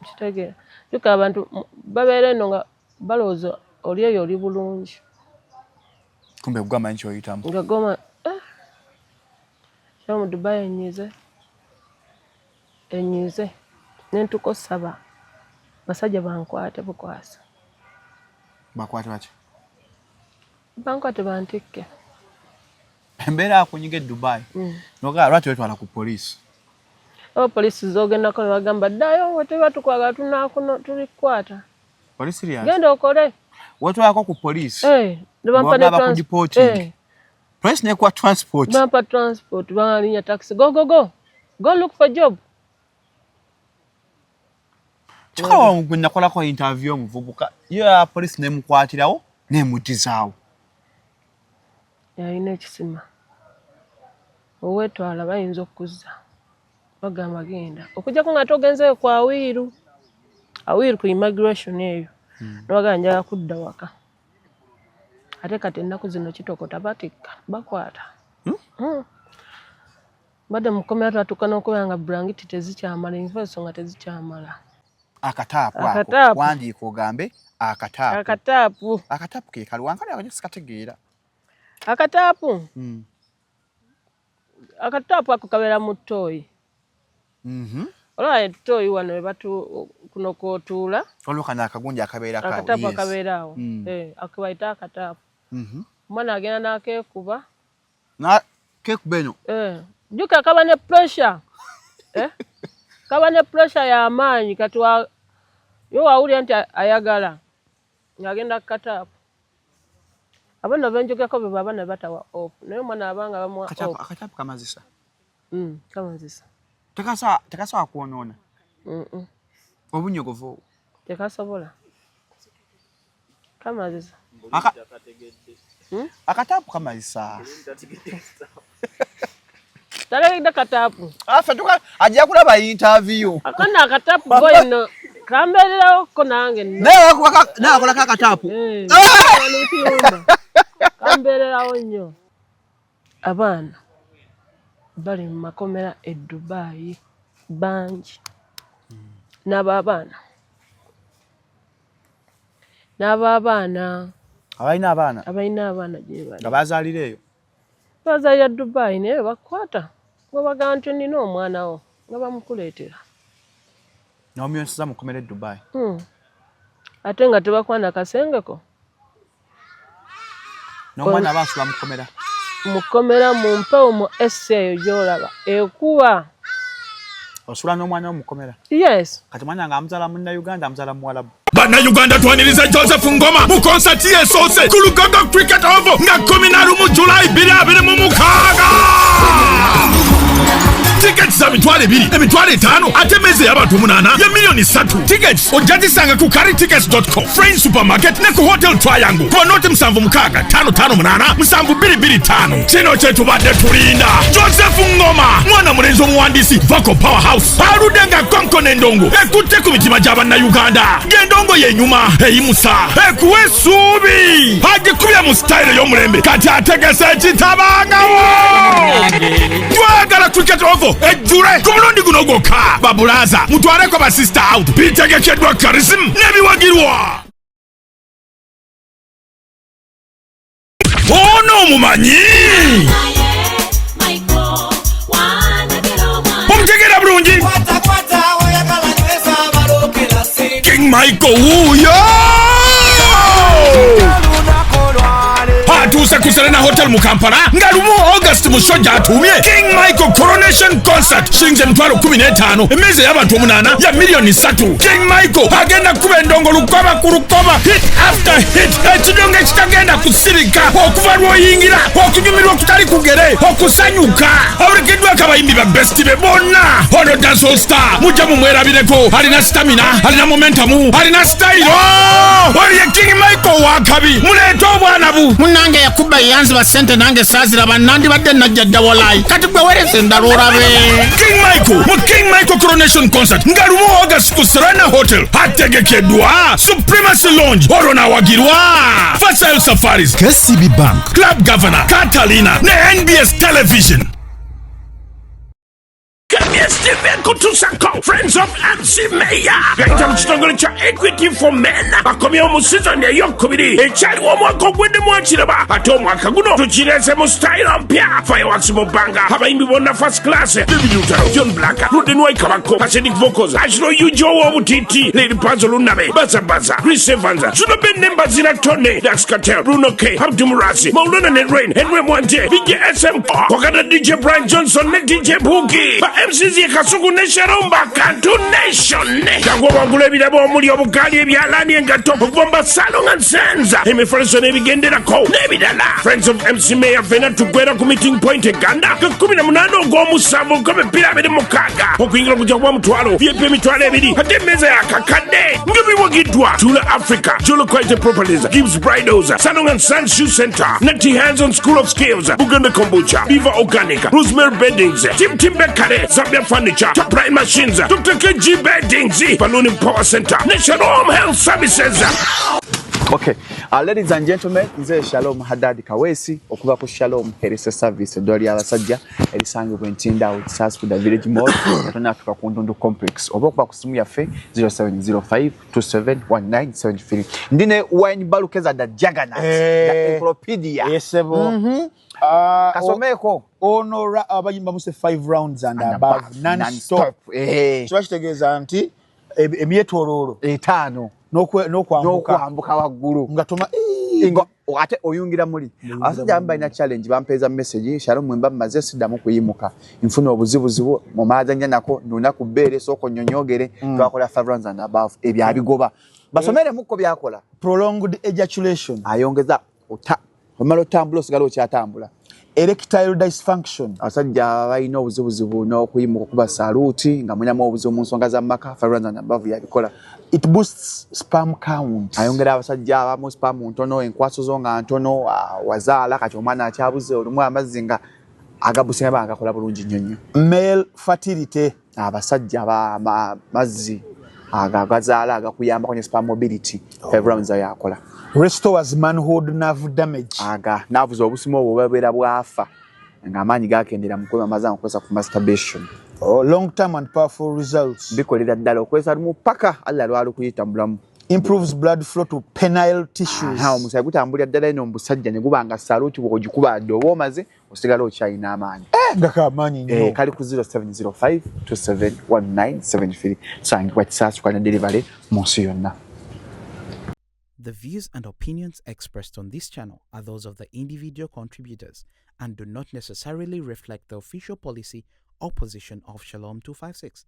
Kitegeera, jjuka abantu babeera eno nga balowooza oli eyo oli bulungi. Kumbe gwe amanyi kyoyitamu. Nga goma eh. Kyo mu Dubai enyize, enyize nentuka osaba basajja bankwate bukwasa. Bakwate baki? Bankwate bantikke. Embeera akunyiga e Dubai. Nogaa lwaki wetwala ku poliisi? Oba poliisi zogendako ne bagamba ddayo, weteba tukwagala tunakuno tulikwata. Oli serious? Genda okole. Wetwalako ku poliisi? Eh, ne bampa ne transport. Eh. Poliisi nekuwa transport. Bampa transport, bangalinya taxi. Go go go. Go look for job. Kikawa gwe nakolako interview omuvubuka yo ya poliisi nemukwatirawo nemudizaawo. Yalina ekisima. Owetwala bayinza okukuzza. Bagamba genda. Okujjako nga togenzeeyo ku awiiru. Awiiru ku immigration eyo. Nobagamba njagala kudda waka. Ate kati ennaku zino kitokota batikka, bakwata. Mbadde mu kkomera twatuuka n'okubeera nga bulangiti tezikyamala, ensonga tezikyamala. Akataapu ako wandiika ogambe akataapu. Akataapu. Akataapu ke kaliwa nkali akajja sikategeera. Akataapu. Akataapu ako kabeera mu ttooyi. Olaba ettooyi wano we batu kuno kw'otuula. Waliwo kano akagundi akabeera awo. Akataapu akabeera awo. Ako bayita akataapu. Omwana agenda n'akeekuba. Keekuba eno. Jjuka kaba ne pressure. Kaba ne pressure y'amaanyi kati yo wawulira nti ayagala ng'agenda ku kataapu. Abaana benjogako be baba ne batawa off naye omwana abanga bamuwa off. Akataapu kamazisa. Kamazisa. Tekasobola kwonoona. Obunyogovu obwo. Tekasobola. Kamazisa. Akataapu kamazisa. Talegedde kataapu. Afa tuka ajja kulaba interview. Akana akataapu boy no kambeererawo ko nange. Naye akolako akataapu. Kambeererawo nnyo. Abaana bali mu makomera e Dubai bangi. N'ab'abaana. N'ab'abaana. Abalina abaana. Abalina abaana gye bali. Nga bazaalira eyo. Bazaalira Dubai naye bakwata. Bwe bagamba nti nnina omwana wo nga bamukuleetera. N'omuyonsiza mu kkomera e Dubai. Ate nga tebakwana kasengeko. N'omwana aba asula mu kkomera. Mu kkomera mu mpewo mu AC eyo gy'olaba ekuba. Osula n'omwana wo mu kkomera? Yes. Kati omwana nga amuzaala Munnayuganda, amuzaala Muwarabu. Bannayuganda, twaniriza Joseph Ngoma mu konsati esoose ku Lugogo Cricket Oval nga 11 Julayi 2026. Tickets za 20,000, 50,000, ate meza ey'abantu 8 ya miliyoni 3. Tickets ojja zisanga ku carrytickets.com, Friends Supermarket ne ku Hotel Triangle ku banoti 76 558 7225. Kino kye tubadde tulinda. Joseph Ngoma, mwana mulenzi omuwandiisi, vocal powerhouse, aludde nga konkona endongo ekutte ku mitima gy'Abannayuganda, ng'endongo yenyuma, eyimusa, ekuwa essuubi. Agikubye mu sitayiro y'omulembe. Kati ategese ekitabangawo. Twagala Cricket Oval ejjule ku mulundi guno gwokka. Babulaza, mutwaleko basista out. Bitegekeddwa Charism n'ebiwagirwa ono omumanyi omutegeera bulungi, King Michael wuuyo atuuse ku Serena Hotel mu Kampala nga 1 August mu show gy'atuumye King Michael Coronation Concert. Shilingi 15,000, emmeeza ey'abantu 8 ya miliyoni 3. King Michael agenda kukuba endongo lukoba ku lukoba, hit after hit, ekidongo ekitagenda kusirika okuva lw'oyingira, okunyumirwa okutali kugere, okusanyuka. Abulikiddwako abayimbi ba best be bonna. Ono dancehall star mujja mumwerabireko, alina stamina, alina momentum, alina sitayiro. Oli ye King Michael wakabi, muleete obwana bu. Munnange, yakuba yeyanziba ssente, nange saaziraba, nandibadde najja dda walayi. Kati gwe wereza endala olabe. King Michael mu King Michael Coronation Concert nga 1 August ku Serena Hotel. Ategekeddwa Supremacy Lounge, olwo nawagirwa Fasail Safaris, KCB Bank, Club Governor Catalina ne NBS Television. KBS TV kutusako Friends. Friends of MC Mayor gayita mu kitongole kya Equity for Men bakomyewo mu sizoni eyokubiri ekyaliwo omwaka ogwedde mwakiraba, ate omwaka guno tukireese mu style mpya. Fireworks mu bbanga, abayimbi bonna first class: David Lutalo, John Blaq, Ruden Waikabako, Acidic Vocals, Ashiro Yujo ow'obutiti, Lady Pazo Lunabe, Baza Baza, Chris Evans, Zuno Ben Nembazira, Tony Dax Kartel, Bruno K, Abdu Murasi, Maulana ne Rain, Henry Mwanje, DJ SM Kokata, DJ Brian Johnson ne DJ Boogie. Ba MCs ye Kasuku ne Sharomba Kantu Nation. Jangu obangula ebirabo omuli obugaali, ebyalaani, engatto, okuvomba Salongo and Sons, emifaliso n'ebigenderako n'ebirala. Friends of MC Mayor, fena tugwera ku meeting point Eganda ga 18 ogw'omusanvu 2026. Okuyingira kujja kuba 500,000, VIP 20,000, ate emmeeza yakakadde. Nga biwagiddwa Tula Africa, Jolo Quality Properties, Gibbs Bridals, Salongo and Sons Shoe Center, Nati Hands on School of Skills, Buganda Kombucha, Beaver Organic, Rosemary Beddings, Tim Timbekare, Zambia Furniture, Top Line Machines, Dr. KG Beddings, Balloon Power Center, National Home Health Services. Okay. Ladies and gentlemen, nze Shalom Haddad Kaweesi okuva ku Shalom Health Service, eddwaliro ly'abasajja erisangibwa Entinda awo Kisaasi ku The Village Mall, tonatuuka ku Ndundu Complex, oba okuba ku simu yaffe 0705 271973. Ndi ne Wine Balukeza, the Juggernaut, the encyclopedia. Esebo. Kasomeeko. Ono abayimba muse 5 rounds and above non-stop. Kiba kitegeeza nti emyetoloolo etaano n'okwambuka. N'okwambuka waggulu. Nga toma. Nga ate oyungira muli. Abasajja abamu balina challenge, bampeeza message: "Shalom, mwemba mmaze siddamu kuyimuka, nfuna obuzibuzibu mu maazanya nako nuna ku bbeere, sooka onnyonyoogere." Twakola 5 rounds and above, ebyo abigoba. Basomeremukko byakola. Prolonged ejaculation. Ayongeza omala otambula, osigala okyatambula. Erectile dysfunction. Abasajja balina obuzibuzibu n'okuyimuka, okuba saluti nga mulinamu obuzibu mu nsonga za maka, 5 rounds and above yabikola. It boosts sperm count. Ayongera abasajja abamu sperm ntono, enkwaso zo nga ntono, wazaala kati omwana akyabuze, olumu amazzi nga agabusinga banga gakola bulungi nnyo nnyo. Male fertility. Abasajja mazzi ago agazaala agakuyambako ne sperm mobility, 5 rounds ayo akola. Restores manhood nerve damage. Aga naavuza obusimu obwo bubeera bwafa ng'amaanyi gakendera mu kwema amazzi agakozesa ku masturbation. Oh, long term and powerful results. Bikolera ddala okozesa lumu paka alla lwalukuyita mu bulamu. Improves blood flow to penile tissues. Aha, omusaayi gutambulira ddala eno mu busajja ne guba nga saluti bw'ogikuba dde oba omaze osigala okyalina amaanyi. Nga kamaanyi nnyo. Kali ku 0705 271973, tusangibwa Kisaasi kwa delivery mu nsi yonna. The views and opinions expressed on this channel are those of the individual contributors and do not necessarily reflect the official policy or position of Shalom 256.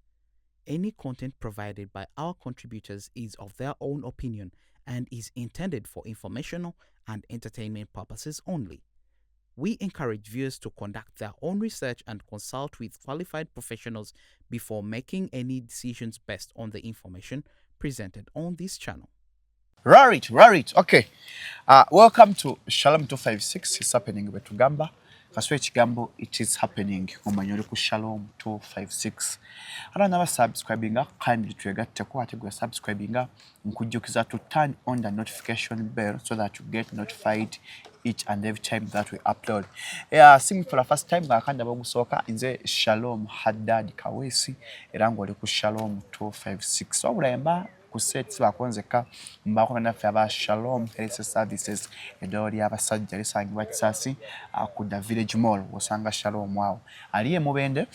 Any content provided by our contributors is of their own opinion and is intended for informational and entertainment purposes only. We encourage viewers to conduct their own research and consult with qualified professionals before making any decisions based on the information presented on this channel. Right. Okay. Welcome to Shalom 256. It's happening bwe tugamba. Kaswa ekigambo "it is happening" omanya oli ku Shalom 256. Ate naba subscribinga, kindly twegatteko, ate gwe subscribinga nkujjukiza to turn on the notification bell so that you get notified each and every time that we upload. Yeah, seeing for the first time nga akanda bagusooka, nze Shalom Haddad Kaweesi era ng'oli ku Shalom 256. Wabula emba ku set bakonzeka mbaako naffe aba Shalom Health Services, eddwaliro ly'abasajja lisangibwa Kisaasi ku The Village Mall, osanga Shalom awo. Ali e Mubende,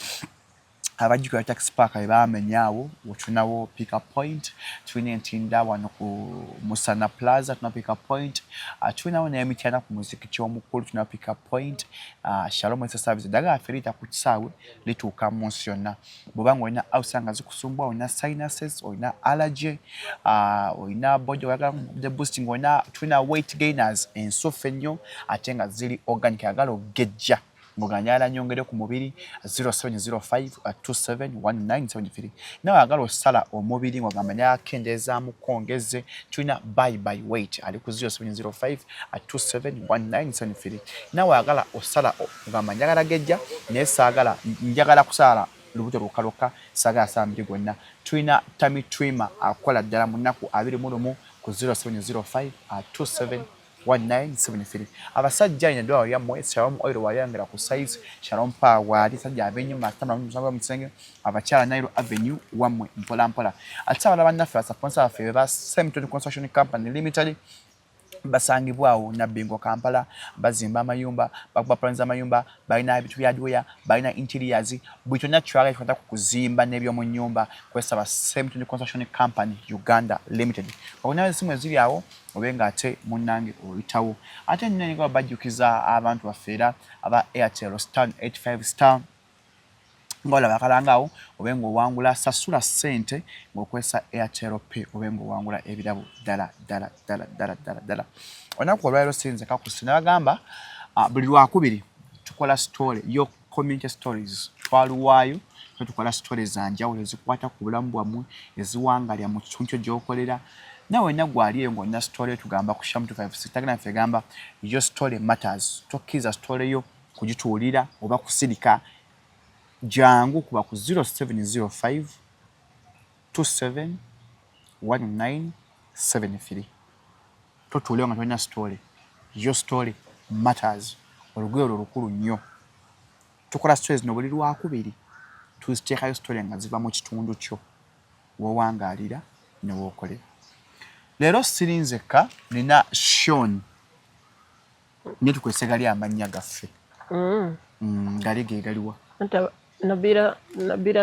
abajjukira taxi park bwe baamenya awo, wetunawo pick up point. Tulina Entinda wano ku Musana Plaza, tulina pick up point. Tulinawo n'Emityana ku muzikiti omukulu, tulina pick up point. Shalom Health Service, eddagala ffe liyita ku kisaawe, lituuka mu nsi yonna. Bw'oba nga olina ulcer nga zikusumbwa, olina sinuses, olina allergy, olina body oyagala the boosting, olina, tulina weight gainers ensufu ennyo ate nga ziri organic. Ayagala ogejja ng'oganyala nyongere ku mubiri, 0705 271973. Nawe ayagala osala omubiri ng'ogamba nyakendeezaamu kwongeze, tulina Bye Bye Weight, ali ku 0705 271973. Nawe ayagala osala ogamba njagala gejja naye saagala, njagala kusala lubuto lwokka lwokka, saagala sala mubiri gwonna, tulina tummy trimmer akola ddala mu nnaku 21 ku 0705 27 1973. Abasajja ina ddwaliro lyammwe Shalom Oil walyangira ku size Shalom Power waali sajja ab'enyuma atambula mu kisenge, abakyala Nile Avenue wammwe mpola mpola. Ate abalala bannaffe basaponsa baffe ba Semton Construction Company Limited basangibwawo Nabbingo, Kampala. Bazimba amayumba, bakuba plans z'amayumba, balina ebintu bya hardware, balina interiors, buli kyonna kyagala kikwata ku kuzimba n'ebyomu nnyumba kwesaba Semton Construction Company Uganda Limited. Bakunayo esimu eziri awo obe nga ate munnange oyitawo. Ate nnyo nga bajjukiza abantu baffe era aba Airtel star 85 star nga olaba akalanga awo obe ng'owangula, sasula ssente ng'okozesa Airtel Pay obe ng'owangula ebirabo ddala ddala ddala ddala ddala ddala. Olunaku olwaleero sinze kakusi nabagamba, buli lwakubiri tukola story yo community stories, twaluwaayo tukola stories za njawulo ezikwata ku bulamu bwammwe eziwangalya mu kitundu kyo gy'okolera. Nawe wenna gwali eyo ng'olina story, tugamba ku Shalom 256 tagenda nfe egamba your story matters. Tokkiriza story yo kugituulira oba kusirika. Jangu kuba ku 0705 27 1973. Totuulewo nga tolina story. Your story matters. Olugoye olwo lukulu nnyo. Tukola stories zino buli lwakubiri, tuziteekayo story nga ziva mu kitundu kyo wowangaalira ne wookolera. Leero siri nzekka, nina Shon naye tukozese gali amannya gaffe. Gali ge galiwa? Nabira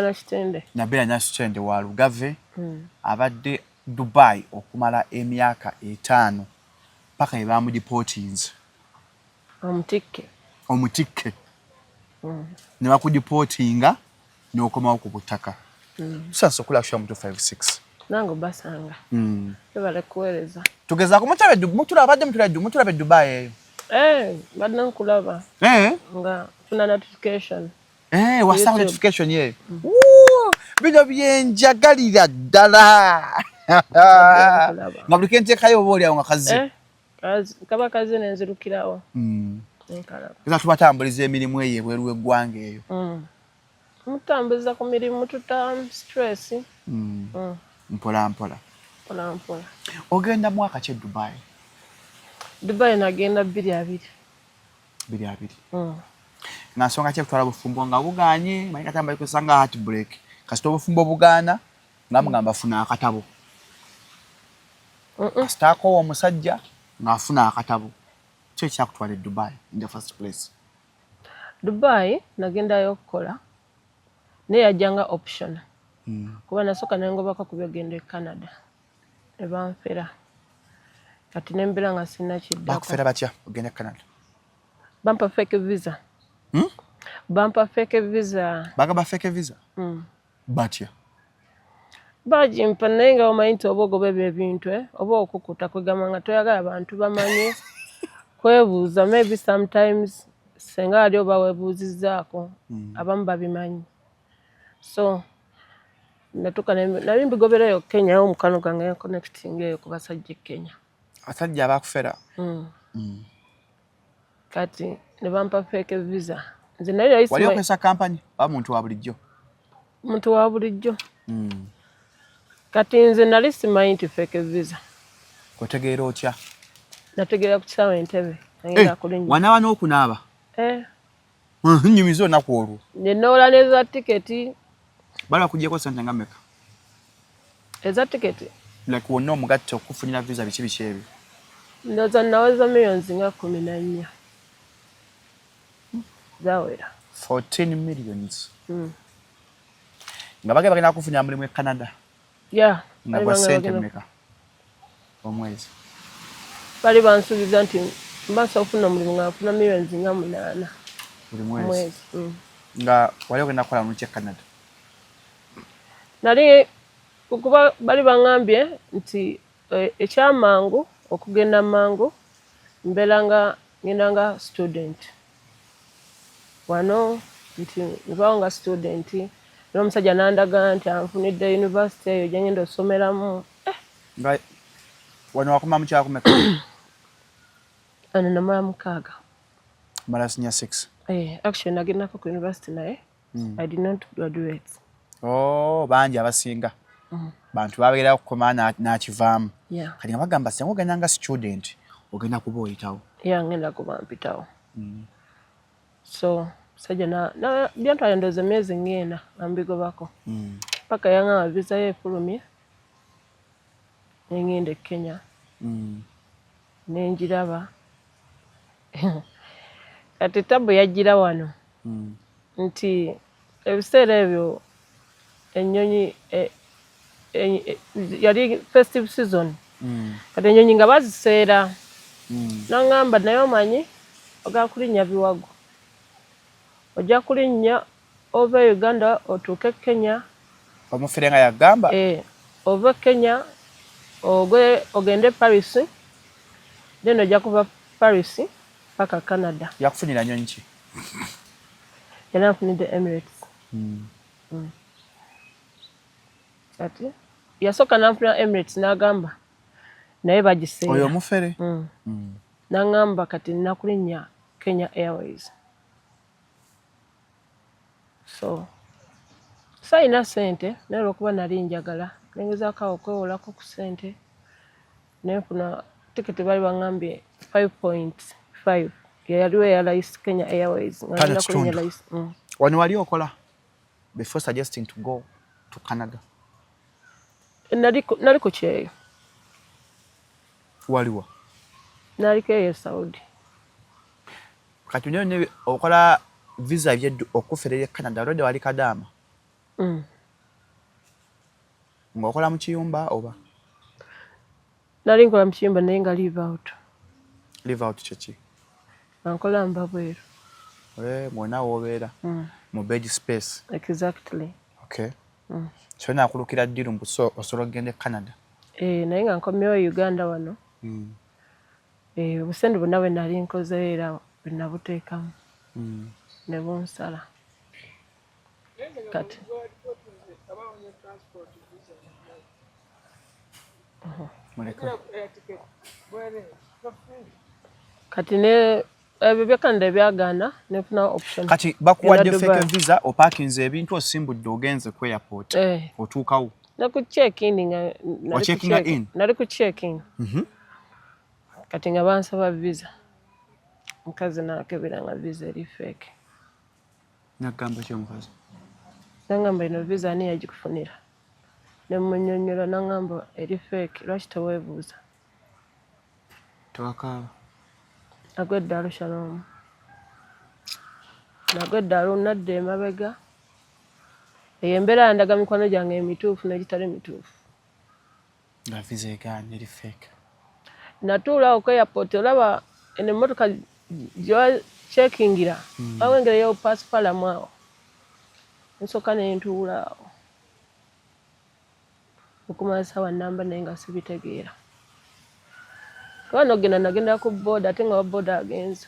Nakitende. Nabira Nakitende wa Lugave. Abadde Dubai okumala emyaka 5 paka ebamudipootinze. Omutikke. Omutikke. Ne bakudipootinga n'okomawo ku butaka. Tusanse okulaba Shalom 256. Nange obasanga. Webale kuweereza. Tugezaako mutulabe mutulabe Dubai eyo. Eh, badde nkulaba. Nga funa notification. Eh, wasanga notification ye. Bino byenjagalira ddala. Nga buli kenteekayo oba oliawo nga kazze. Eh, kaba kazze nenzirukirawo. Nkalaba. Eza tubatambuliza emirimu eyo ebweru w'eggwanga eyo. Mutambuliza ku mirimu, tuta stress. Mpola mpola. Mpola mpola. Ogenda mwaka ki e Dubai? Dubai nagenda 2020. 2020. Nga nsonga ki ekutwala bufumbo nga bugaanye? Manyi katamba kozesa nga heartbreak. Kasita obufumbo bugaana nga mugamba funa akatabo. Kasita akoowa omusajja ng'afuna akatabo. Ki ekyakutwala e Dubai in the first place? Dubai nagendayo okukola naye yajjanga option. Kuba nasooka nengobako ku byogenda e Canada ne banfera. Kati ne mbeera nga sirina kiddako. Bakufera batya ogenda e Canada? Bampa fake visa. Bampa fake visa. Bagamba fake visa? Batya? Bagimpa naye nga omanyi nti oba ogoba ebyo ebintu oba okukuta kwegamba nga toyagala bantu bamanye kwebuuza. Maybe sometimes senga ali oba weebuuzizzaako abamu babimanyi. So natuuka nali mbigoberayo Kenya, omukwano gwange yanconnecting eyo ku basajja e Kenya. Abasajja abakufera? Kati ne bampa fake visa. Nze naye yali Wali okozesa kampani oba muntu wa bulijjo? Muntu wa bulijjo. Kati nze nali simanyi nti fake visa. Otegeera otya? Nategeera ku kisaawe Entebbe. Nagenda kulinnya. Wanaaba n'okunaaba? Eh. Nnyumiza olunaku olwo. Ne noola n'eza tiketi. Bali bakugyeko ssente nga mmeka? Eza tiketi? Like wonna omugatte okufunira visa biki biki ebyo? Ndowooza naweza millions nga 14. Zawera. 14 millions. Nga bagenda kufunira mulimu e Canada. Yeah. Nga gwa ssente mmeka omwezi? Bali bansuubiza nti mba nsobola okufuna omulimu nga nfuna millions nga 8. Buli mwezi. Nga wali ogenda kukola mu ki e Canada? Nali kuba bali baŋŋambye nti ekyamangu okugenda mangu mbeera nga ngenda nga student. Wano nti nvaawo nga student era omusajja n'andaga nti anfunidde university eyo gye ngenda osomeramu. Nga wano wakoma mu kyakumeka? Ano namala 6. Mala senior 6. Eh, actually nagendako ku university naye I did not graduate. Oh, bangi abasinga. Bantu babeera okukoma n'akivaamu. Kati nga bagamba singa ogenda nga student Ogenda kuba oyitawo. Ya, ngenda kuba mpitawo. So musajja byantwala ndowooza emyezi ng'ena nga mbigobako, paka yaŋŋamba visa ye efulumye, nengenda e Kenya. Nenjiraba. Kati tabu yajjira wano nti ebiseera ebyo ennyonyi yali festive season. Kati ennyonyi nga baziseera. Naŋŋamba, naye omanyi ogenda kulinnya biwago, ojja kulinnya ova e Uganda otuuke Kenya. Omufere nga yagamba. Eh, ova Kenya ogwe ogende Paris, then ojja kuva Paris paka Canada. Yakufunira nyonyi ki? Yali anfunidde Emirates. Kati yasooka nanfunira Emirates, n'agamba naye bagiseera. Oyo omufere. N'aŋŋamba kati nina kulinnya Kenya Airways. So sayina ssente, naye olwokuba nali njagala, nengezaako awo okwewolako ku ssente, nenfuna tiketi. Baali baŋŋambye 5.5, yeyaliwo eya Rais, Kenya Airways, nga Tano ngenda kulinnya kitundu. Rais. Wano wali okola before suggesting to go to Canada? Nali ku kyeyo. Waliwa? Naliko eyo e Saudi. Kati nyo okola visa byeddu okuferera e Canada, olwedde wali kadaama? Mm. Ng'okola mu kiyumba oba? Nali nkola mu kiyumba, naye nga live out. Live out kyeki? Nga nkola nva bweru. Eh, mwena w'obeera mu bed space? Exactly. Okay, so naakulukira ddiru mbu so osobola okugenda e Canada? Eh, naye nga nkomyewo e Uganda wano. Eh, obusente bwonna bwe nali nkozeyo era bwe nabuteekamu ne bunsala kati. Muleke. Kati ne ebyo bya Canada ebyagaana, nenfuna option. Kati bakuwadde Genda fake Dubai. visa, opakinze ebintu, osimbudde, ogenze ku airport. Eh. Otuukawo? Ne ku check in nga nali ku Wacheckinga in? Nali ku check in. Kati nga bansaba visa, mukazi nakebera nga visa eri fake. Nagamba ki omukazi? Nangamba, ino visa ani yagikufunira? Nemunyonyola, nangamba eri fake, lwaki teweebuuza? Tewakaaba? Nagwa eddalu, Shalom, nagwa eddalu, nadda emabega. Eyo embeera yandaga mikwano gyange emituufu n'egitali mituufu. Nga visa egaanye, eri fake. Natuula awo ku airport, olaba eno emmotoka gyebacekingira, waliwo engeri ey'opasipalamu awo, nsooka nentuula awo okumala saawa namba, naye nga sibitegeera, kuba nogenda nagenda ku boda, ate nga wa boda agenze.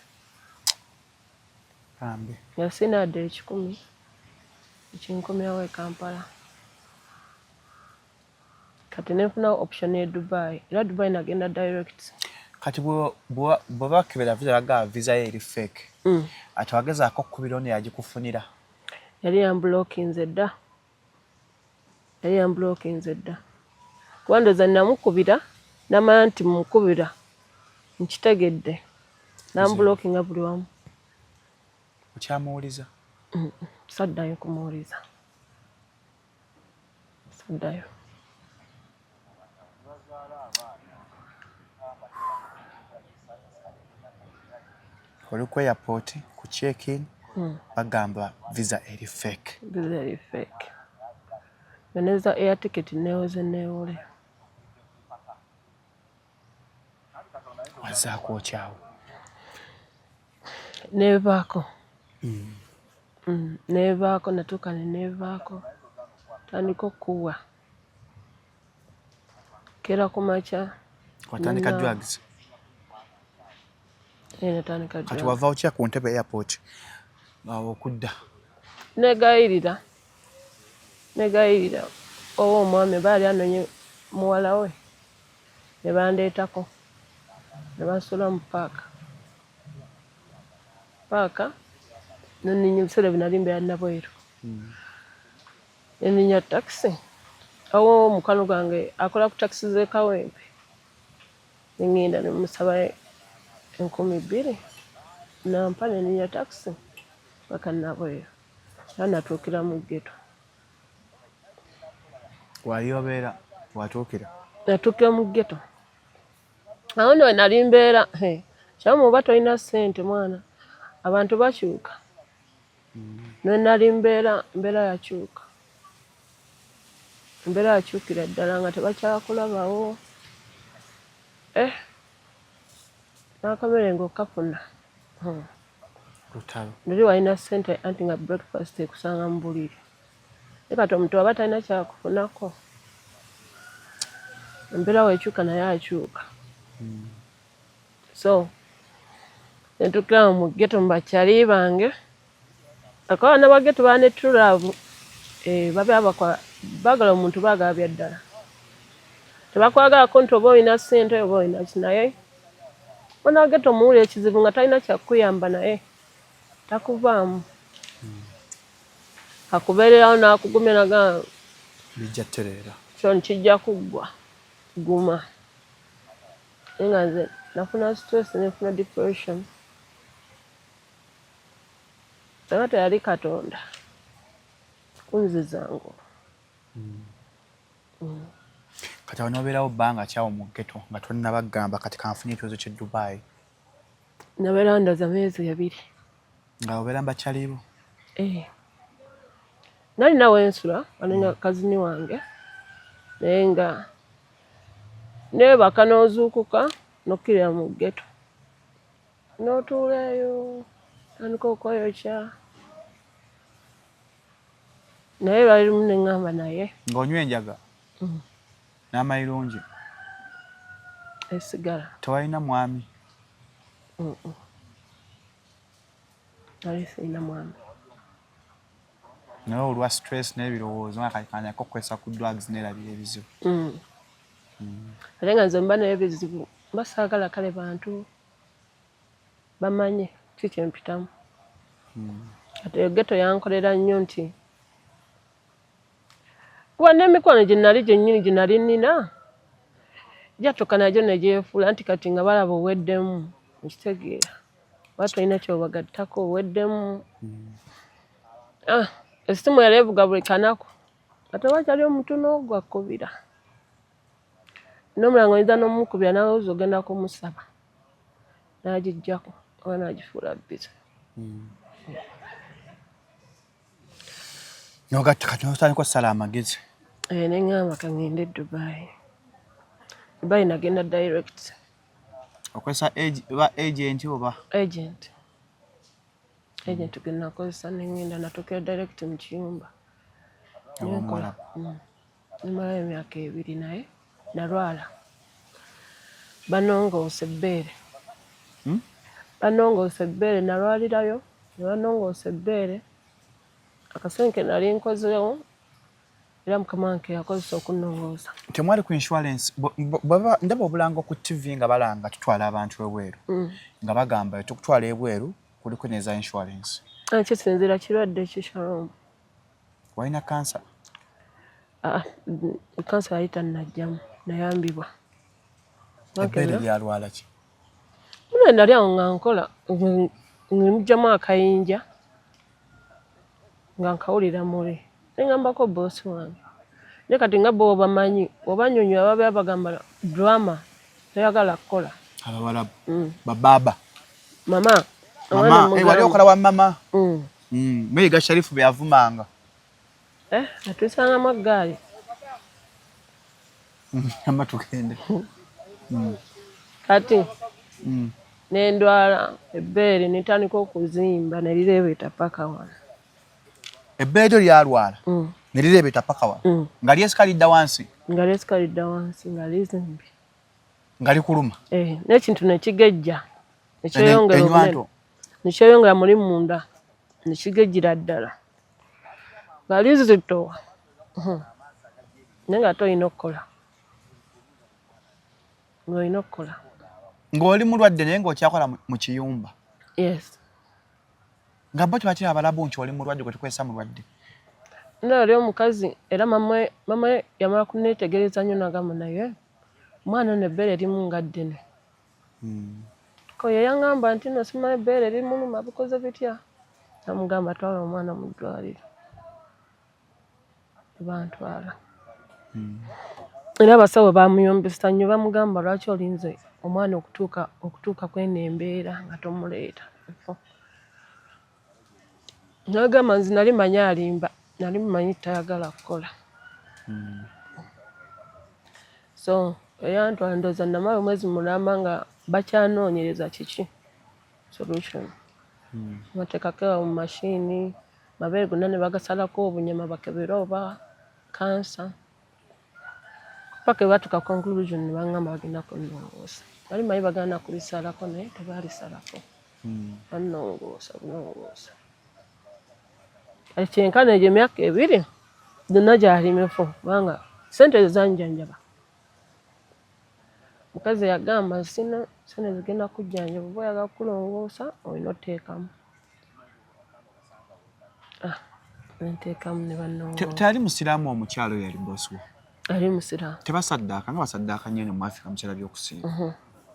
Bambi. Nga sinaadde 100 ekinkomyawo e Kampala. Kati nenfunawo option e Dubai, era Dubai nagenda direct. Kati bwe bakebera visa, bagamba visa ye eri fake. Ate wagezaako okukubira ono yagikufunira? Yali yambulokinze dda, yali yambulokinze dda, kuba ndowooza namukubira namanya nti mukubira nkitegedde, nambulokinga buli wamu. Okyamuwuliza? Saddayo kumuwuliza, saddayo. Oli ku airport ku check in, bagamba visa eri fake. Visa eri fake, nga neza air ticket newoze newole. Wazaako okyawo? Nevaako. Nevaako, natuuka ne nevaako, tandika okuwa keera ku makya. Watandika drugs? Eh, natandika Kati drugs. wava otya ku ntebe airport awo okudda? Negayirira, negayirira oba omwami baali anonye muwala we, ne bandeetako ne bansuula mu paaka, paaka neninya. Ebiseera bye nali mbeera Nabweru, neninya takisi awo, omukwano gwange akola ku takisi z'e Kawempe, neŋŋenda nemusaba. 2,000 nampa neninya takisi paka Nabweru, era natuukira mu ghetto. Wali obeera watuukira? Natuukira mu ghetto. Awo nno nali mbeera kyamu oba tolina ssente mwana, abantu bakyuka. Ne nali mbeera, embeera yakyuka, embeera yakyukira ddala nga tebakyakulabawo. N'akamere ng'okafuna. Lutalo. Luli walina ssente anti nga breakfast ekusanga mu buliri. Naye kati omuntu aba talina kyakufunako, embeera weekyuka naye akyuka. So ne ntuukira mu ghetto mu bakyali bange, abaana ba ghetto baba ne true love, babeera baagala omuntu, baagala bya ddala. Tebakwagalako nti oba olina ssente oba olina ki, naye omwana wa ghetto omuwulira ekizibu nga talina kyakukuyamba naye takuvaamu. Akubeererawo n'akugumya n'agamba bijja ttereera. Kyo kijja kuggwa, guma. Naye nga nze nafuna stress, nenfuna depression. Singa teyali Katonda kunziza ngulu. Kati awo n'obeerawo bbanga ki awo mu ghetto nga tonnaba kugamba kati kanfunye ekirowoozo ky'e Dubai? Nabeerawo ndowooza myezi 2. Nga obeera mu bakyali bo? Eh. Nalina we nsula, walina cousin wange, naye nga neebaka n'ozuukuka n'okkirira mu ghetto. N'otuula eyo, otandika okweyokya. Naye lwali lumu ne ŋŋamba naye. Ng'onywa enjaga? N'amayirungi? Esigala. Tewalina mwami? Nali sirina mwami. Naye olwa stress n'ebirowoozo nga kati kanyako okukozesa ku drugs neerabira ebizibu. Ate nga nze mba n'ebizibu mba saagala kale bantu bamanye ki kye mpitamu. Kati ghetto yankolera nnyo nti kuba n'emikwano gye nali gyennyini gye nali nnina gyatuuka nagyo ne gyefuula nti kati nga balaba oweddemu, okitegeera, oba tolina ky'obagattako oweddemu. Essimu yali evuga buli kanaku nga tewakyali omuntu n'ogwakkubira. N'omulala ng'oyinza n'omukubira n'alowooza ogenda kumusaba n'agiggyako oba n'agifuula busy. N'ogatta kati n'otandika okusala amagezi. Ne ŋŋamba ka ŋŋende e Dubai. Dubai nagenda direct. Okozesa ba agent oba? Agent. Agent gwe nakozesa ne ŋŋenda, natuukira direct mu kiyumba. Ew'omuwarabu. Nemalayo emyaka 2 naye nalwala. Banongoosa ebbeere. Banongoosa ebbeere, nalwalirayo ne banongoosa ebbeere. Akasenke nali nkozeewo era mukama wange yakozesa okunnongoosa. Temwali ku insurance? Ndaba obulango ku TV nga balanga tutwala abantu ebweru. Nga bagamba tukutwala ebweru kuliko neza insurance. Kisinziira kirwadde ki, Shalom? Walina kansa? Kansa yali tannajjamu, nayambibwa. Ebbeere lyalwala ki? Muna nali awo nga nkola, ngimugyamu akayinja nga nkawulira muli. Ne ŋŋambako boosi wange. Naye kati nga bo bamanyi, obanyonyola babeera bagamba drama, toyagala kukola. Abawarabu. Babaaba. Mama. Mama, wali okola wa mama? Muyiga Sharifu bye yavumanga. Atusangamu eggaali. Ama tugende. Kati nendwala ebbeere netandika okuzimba ne lireebeta paka wano. Ebbeere lyo lyalwala ne lireebeta paka wano? Nga lyesika lidda wansi? Nga lyesika lidda wansi, nga lizimbye. Nga likuluma? N'ekintu ne kigejja, nekyeyongera obunene, nekyeyongera muli munda, nekigejjera ddala nga lizitowa, naye nga ate olina okukola, ng'olina okukola. Ng'oli mulwadde naye ng'okyakola mu kiyumba? Yes. Nga bo tebakira abalabu nti oli mulwadde, gwe tukozesa mulwadde? Nali omukazi era mama yamala kuneetegereza nnyo n'agamba naye omwana ono ebbeere erimu nga ddene. Koyo yaŋŋamba nti no simanyi ebbeere limuluma bikoze bitya, namugamba twala omwana mu ddwaliro, bantwala. Era abasawo bamuyombesa nnyo, bamugamba lwaki olinze omwana okutuuka kweno embeera nga tomuleeta. Nagamba nze nali manyi alimba, nali mumanyi tayagala kukola. So eyantwala ndowooza namala omwezi mulamba nga bakyanoonyereza kiki solution. Bateekako mu mashini, mabeere gonna ne bagasalako obunyama bakebere oba kansa, paka batuuka conclusion ne baŋŋamba bagenda kunnongoosa. Bali manyi bagenda kulisalako, naye tebaalisalako, bannongoosa bulongoosa. Kati kyenkana egyo emyaka 2 gyonna gyali mifu, kubanga sente zanjjanjaba. Mukazi yagamba sina sente zigenda kujjanjaba, oba oyagala kulongoosa olina oteekamu. Ah, nenteekamu ne bannongoosa. Teyali musiraamu omukyalo oyo yali bosi wo? Ali musiraamu. Tebasaddaaka nga basaddaaka nnyo eno mu Afrika mu biseera by'okusiiba.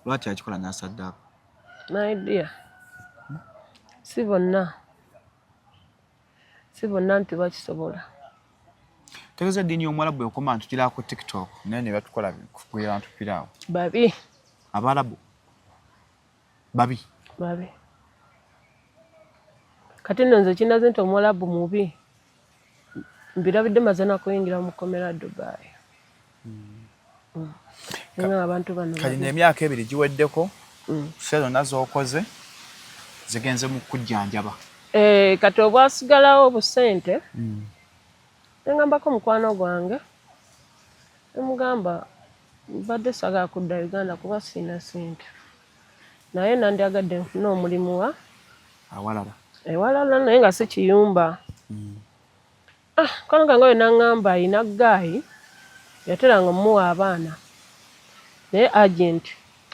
Lwaki akikola n'asaddaaka? My dear, si bonna nti bakisobola. Tegeeza eddiini y'omuwalabu bwekoma nti tugira ku TikTok naye ne batukola kugwera bantu piraawo. Babi. Abarabu babi? Babi. Kati nno nze kinaze nti omuwalabu mubi mbirabidde maze nakuyingira mu kkomera Dubai. Nga abantu bano Kati n'emyaka 2 giweddeko, sente zonna z'okoze zigenze mu kujjanjaba. Eh, kati obwasigalawo obusente nengambako mukwano gwange, nemugamba mbadde sagala kudda Uganda kuba siina sente, naye nandyagadde nfune omulimu wa awalala. Ewalala, naye nga si kiyumba. Ah, mukwano gange oyo naŋŋamba ayina guy yateranga omuwa abaana, naye agent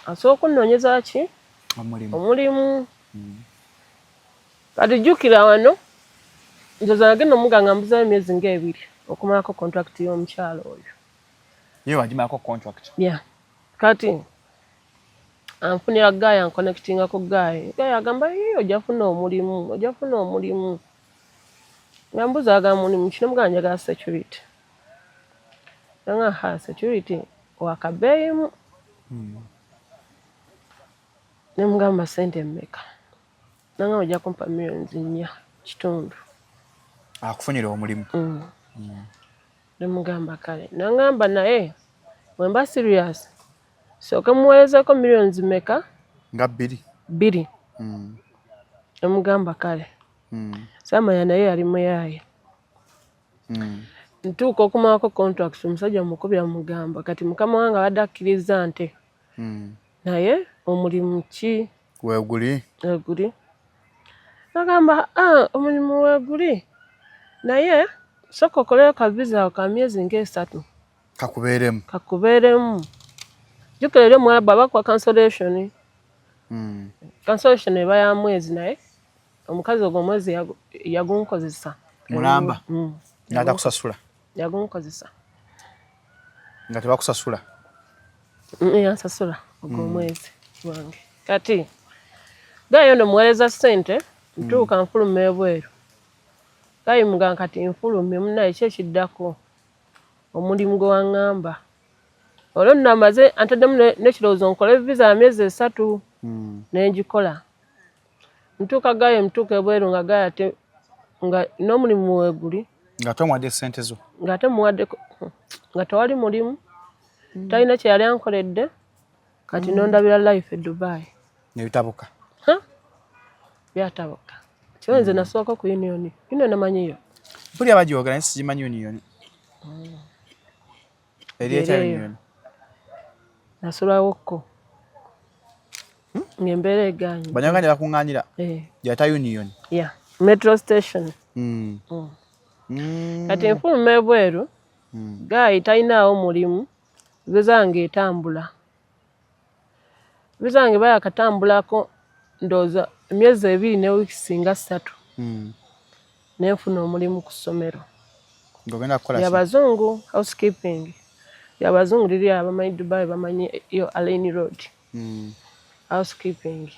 asobola okunoonyeza ki omulimu. Omulimu. Kati jjukira wano nzoza nagenda omuga nga mbuzayo emyezi nga 2 okumalako contract y'omukyalo oyo. Ye wagimalako contract? Yeah. Kati anfunira guy, anconnectinga ku guy. Guy agamba, "Ye, ojja funa omulimu, ojja funa omulimu." Nga mbuza agamba mulimu kino, mugamba njagala security. Nanga ha security wakabeeyimu. Ne mugamba sente mmeka? Nanga ojja kumpa miliyoni 4.5. Akufunira omulimu. Ne mugamba kale. Nangamba naye bwe mba serious sooke muweerezeko miliyoni meka? Nga 2. 2. Ne mugamba kale. Saamanya naye yali muyaaye. Ntuuka okumalako contract, omusajja mukubira mugamba kati mukama wange abadde akkiriza nte, naye omulimu ki weeguli? Weguli. Nagamba, "Ah, omulimu weeguli, naye sooka okoleyo ka visa ka myezi nga 3." Kakubeeremu. Kakubeeremu. Jjukira eri omuwala bakuwa cancellation. Cancellation eba ya mwezi, naye omukazi ogwo omwezi yagunkozesa. Mulamba? Mm. N'atakusasula? Yagunkozesa. Nga tebakusasula? Yansasula ogwo omwezi gwange. Kati guy ono muweereza ssente, ntuuka nfuluma ebweru, guy mugamba kati nfulumye munaye, ki ekiddako? Omulimu gwe waŋŋamba. Olwo nno amaze antaddemu n'ekirowoozo nkole visa ya myezi 3, nengikola. Ntuuka guy, ntuuka ebweru nga guy ate nga n'omulimu weeguli. Nga tomuwadde ssente zo? Ng'ate muwaddeko, nga tewali mulimu, talina kye yali ankoledde. Kati nondabira life e Dubai. Nebitabuka. Byatabuka. Kiba nze nasooka ku union, union amanyiyo? Mpulira bagyogera naye sigimanyi. Union eri etya? Eyo. Union? Nasulawokko ng'embeera eganye. Banyaganya bakuŋŋaanira? Eh. Gyata union? Yeah, metro station. Kati nfuluma ebweru, guy talinaawo mulimu, visa yange etambula. Visa yange bayakatambulako ndowooza emyezi 2 ne wiikisi nga 3, nenfuna omulimu ku ssomero. Ng'ogenda kukola ki? Yabazungu, housekeeping yabazungu liri. Abamanyi Dubai bamanyi yo Al Ain Road. Housekeeping.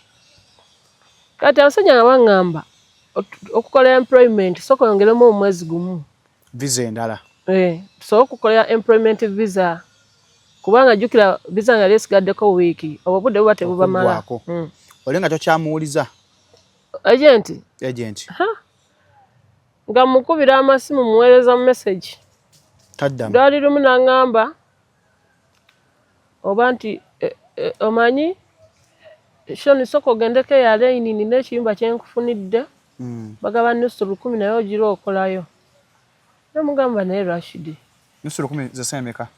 Kati abasajja nga baŋŋamba okukola employment sooka oyongeremu omwezi gumu. Visa endala. Eh, tusobole okukolera employment visa kubanga jjukira visa nga yali esigaddeko wiiki, obwo obudde buba tebubamala. Okuggwako. Oli nga tokyamuwuliza? Agent. Agent. Nga mukubira amasimu, muweereza message. Taddamu. Lwali lumu n'aŋŋamba oba nti omanyi Shoni, sooka ogendeko e Al Ain, nina ekiyumba kye nkufunidde. Bagaba nusu 1000 naye ogira okolayo. Namugamba naye Rashidi. Nusu 1000 ze meka?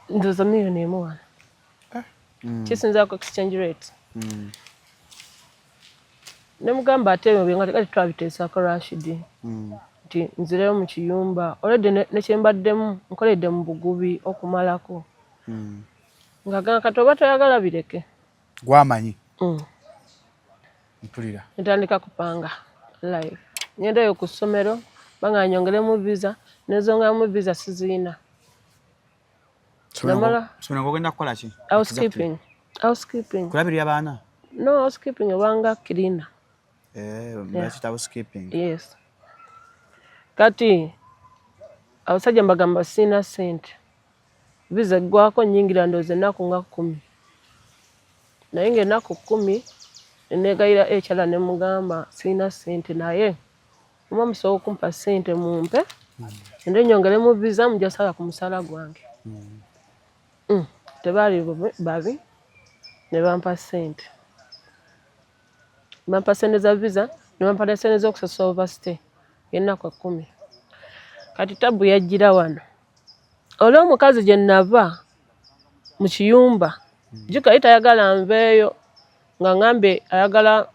Ndowooza miliyoni 1 wano. Kisinzaako exchange rate. Nemugamba ate ebyo nga kati twabiteesaako Rashidi. Nti nzireyo mu kiyumba already ne kye mbaddemu nkoledde mu bugubi okumalako. Ng'agamba kati oba toyagala bireke. Gwamanyi. Mpulira. Ntandika kupanga life. Ngendayo ku ssomero banga nyongeremu visa, nezongeramu visa sizirina. Namala. Somero ng'ogenda kukola ki? Housekeeping. Housekeeping. Kulabirira abaana? No, housekeeping obanga cleaner. Eh, bakiyita housekeeping. Yes. Kati abasajja mbagamba sirina ssente. Visa eggwako nnyingira ndowooza ennaku nga 10. Naye ng'ennaku 10 ne neegayira HR ne mugamba sirina ssente naye oba musobola okumpa ssente mumpe ngende nyongeremu visa mujja sala ku musaala gwange. Tebaali babi ne bampa ssente. Bampa ssente za visa ne bampa ne ssente z'okusasula overstay y'ennaku 10. Kati tabu yajjira wano. Oli omukazi gye nava mu kiyumba, jjukira yali tayagala nveeyo nga ŋŋambye ayagala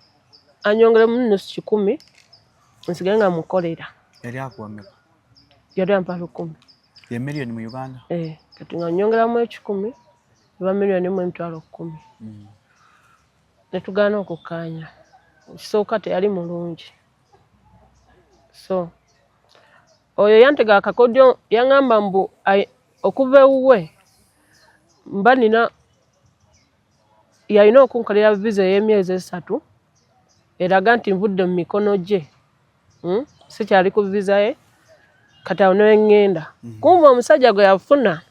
anyongeremu nusu 100 nsigale nga mukolera. Yali akuwa mmeka? Yali ampa 1000. Ye miliyoni mu Uganda? Eh, kati nga nnyongeramu 100 eba miliyoni 1 mu 100,000. Ne tugaana okukkaanya. Ekisooka teyali mulungi. So oyo yantega akakodyo, yaŋŋamba mbu okuva ewuwe mba nina yalina okunkolera visa ey'emyezi 3 eraga nti nvudde mu mikono gye, Sikyali ku visa ye, kati awo ne ŋŋenda. Kumbe omusajja gwe yafuna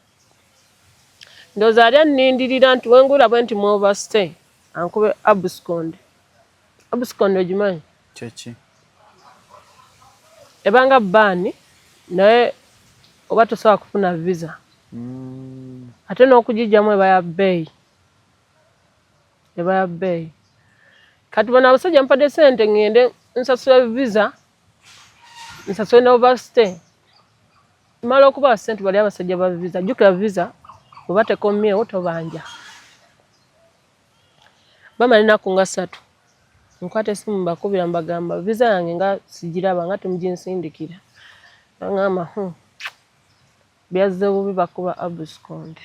ndowooza ali annindirira nti wengula bwe nti mu overstay ankube abscond. Abscond ogimanyi? Kyeki? Ebanga ban naye oba tosobola kufuna visa. Ate n'okugijjamu eba ya bbeeyi. Eba ya bbeeyi. Kati bano abasajja mpadde ssente ŋŋende nsasule visa, nsasule ne overstay. Mmala okubawa ssente bali abasajja ba visa. Jjukira visa bw'eba tekomyewo tobanja. Bamala ennaku nga 3. Nkwata essimu mbakubira mbagamba visa yange nga sigiraba nga temuginsindikira. Baŋŋamba byazze bubi bakuba abscond.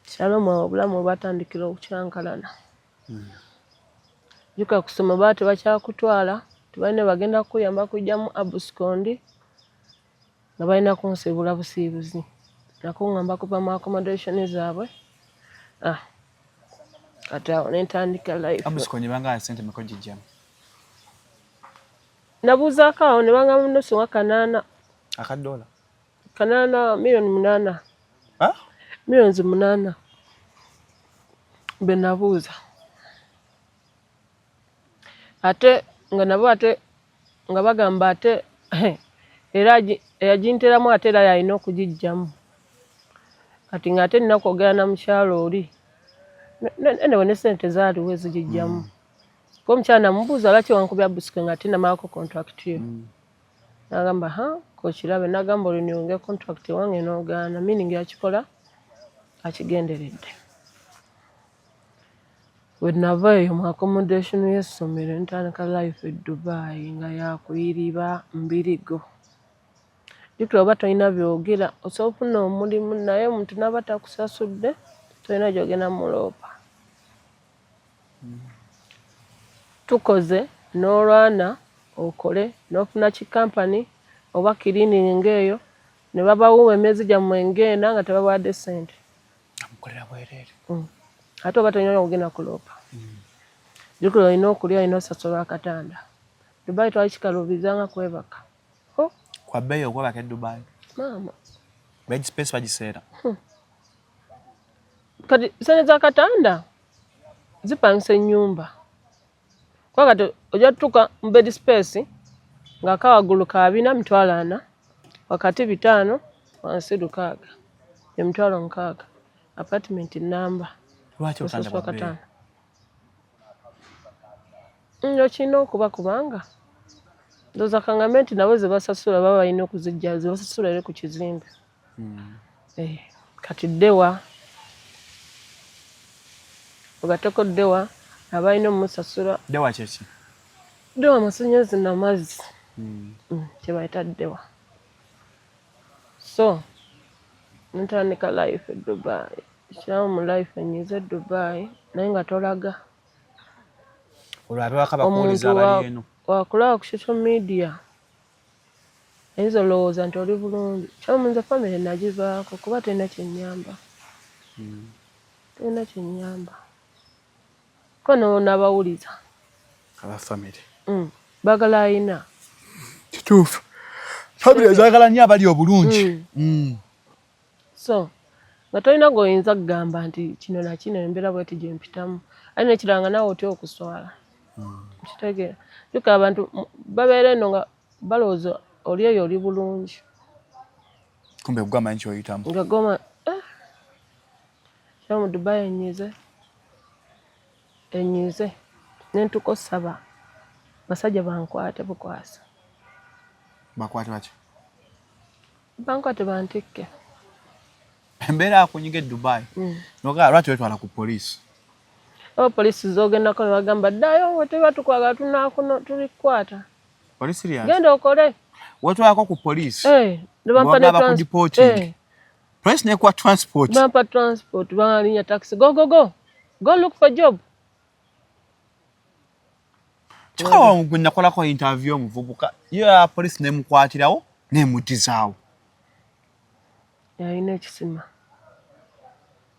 Shalom awo obulamu we bwatandikira okukyankalana. Jjukira kusoma baba tebakyakutwala, tebalina bagenda kukuyamba kuggyamu abscond nga balina kunsiibula busiibuzi. Nakuŋŋamba kuva mu accommodation zaabwe. Ah, kati awo ne ntandika life. Abscond banga ssente mmeka ogigyamu? Nabuuzaako awo ne baŋŋamba nusu nga 800. Akadoola? 800, miliyoni 8. Ah? Miliyoni 8 be nabuuza. Ate nga nabo ate nga bagamba ate era eyaginteramu ate era y'alina okugiggyamu. Kati ng'ate nina kwogera na mukyala oli. Anyway ne ssente tezaaliwo ezigiggyamu. Kuba omukyala namubuuza lwaki wankubya abscond ng'ate namalako contract yo. N'agamba ha k'okirabe, n'agamba orenewinge contract ewange n'ogaana, meaning yakikola akigenderedde. Bwe nava eyo mu accommodation y'essomero ne ntandika life e Dubai nga yakuyiriba mbirigo. Jjukira oba tolina by'ogera osobola okufuna omulimu naye omuntu n'aba takusasudde tolina gy'ogenda muloopa. Tukoze n'olwana okole n'ofuna ki company oba cleaning ng'eyo ne babawuuma emyezi gyammwe ng'ena nga tebabawadde ssente. Amukolera bwereere. Ate oba tolina okugenda kuloopa, jjukira olina okulya, olina osasula akatanda. Dubai twali kikaluubizanga kwebaka. Oh. Kwa bbeeyi okwebaka e Dubai? Maama. Bed space bagiseera. Kati sente z'akatanda zipangisa ennyumba, kuba kati ojja tutuuka mu bed space nga kawaggulu ka 400, 400,000, wakati 500, wansi 600, 60,000, apartment namba. Lwaki obutanda bwa bbeeyi? Nno kirina okuba, kubanga ndowooza kangambe nti nabo ze basasula baba balina okuzijja ze basasula eri ku kizimbe. Eh, kati ddewa ogatteko ddewa abalina omusasula. Ddewa kyeki? Ddewa amasannyalaze namazzi, kye bayita ddewa. So ntandika life e Dubai, kiramu mu life enyize e Dubai, naye nga tolaga. Olwo abewaka bakuwuliza abali eno? Wakulaba ku social media ayinza olowooza nti oli bulungi. Kyamu nze family nagivaako kuba terina kyennyamba, terina kyennyamba, ko nabawuliza. Aba family Baagala ayina. Kituufu, family zaagala nnyo abali obulungi. So nga tolina gweoyinza kugamba nti kino nakino, embeera bweti gyempitamu, ate nekirala nga naawe otya okuswala. Kitegeera, jjuka abantu babeera eno nga balowooza oli eyo oli bulungi. Kumbe gwe amanyi kyoyitamu. Nga goma eh. Kya mu Dubai enyize enyize, nentuka osaba basajja bankwate bukwasa. Bakwate baki? Bankwate bantikke. Embeera akunyiga e Dubai, nogaa lwaki wetwala ku poliisi? Aba poliisi zogendako ne bagamba ddayo, weteba tukwagala tunakuno tulikukwata. Oli serious? Genda okole. Wetwalako ku poliisi? Eh, ne bampa ne Bw'ogamba ku deporting. Poliisi nekuwa transport? Bampa transport, balinya taxi, go go go go, look for job. Kyokka gwe nakolako interview omuvubuka ye ya poliisi nemukwatirawo nemudizaawo. Yalina ekisima,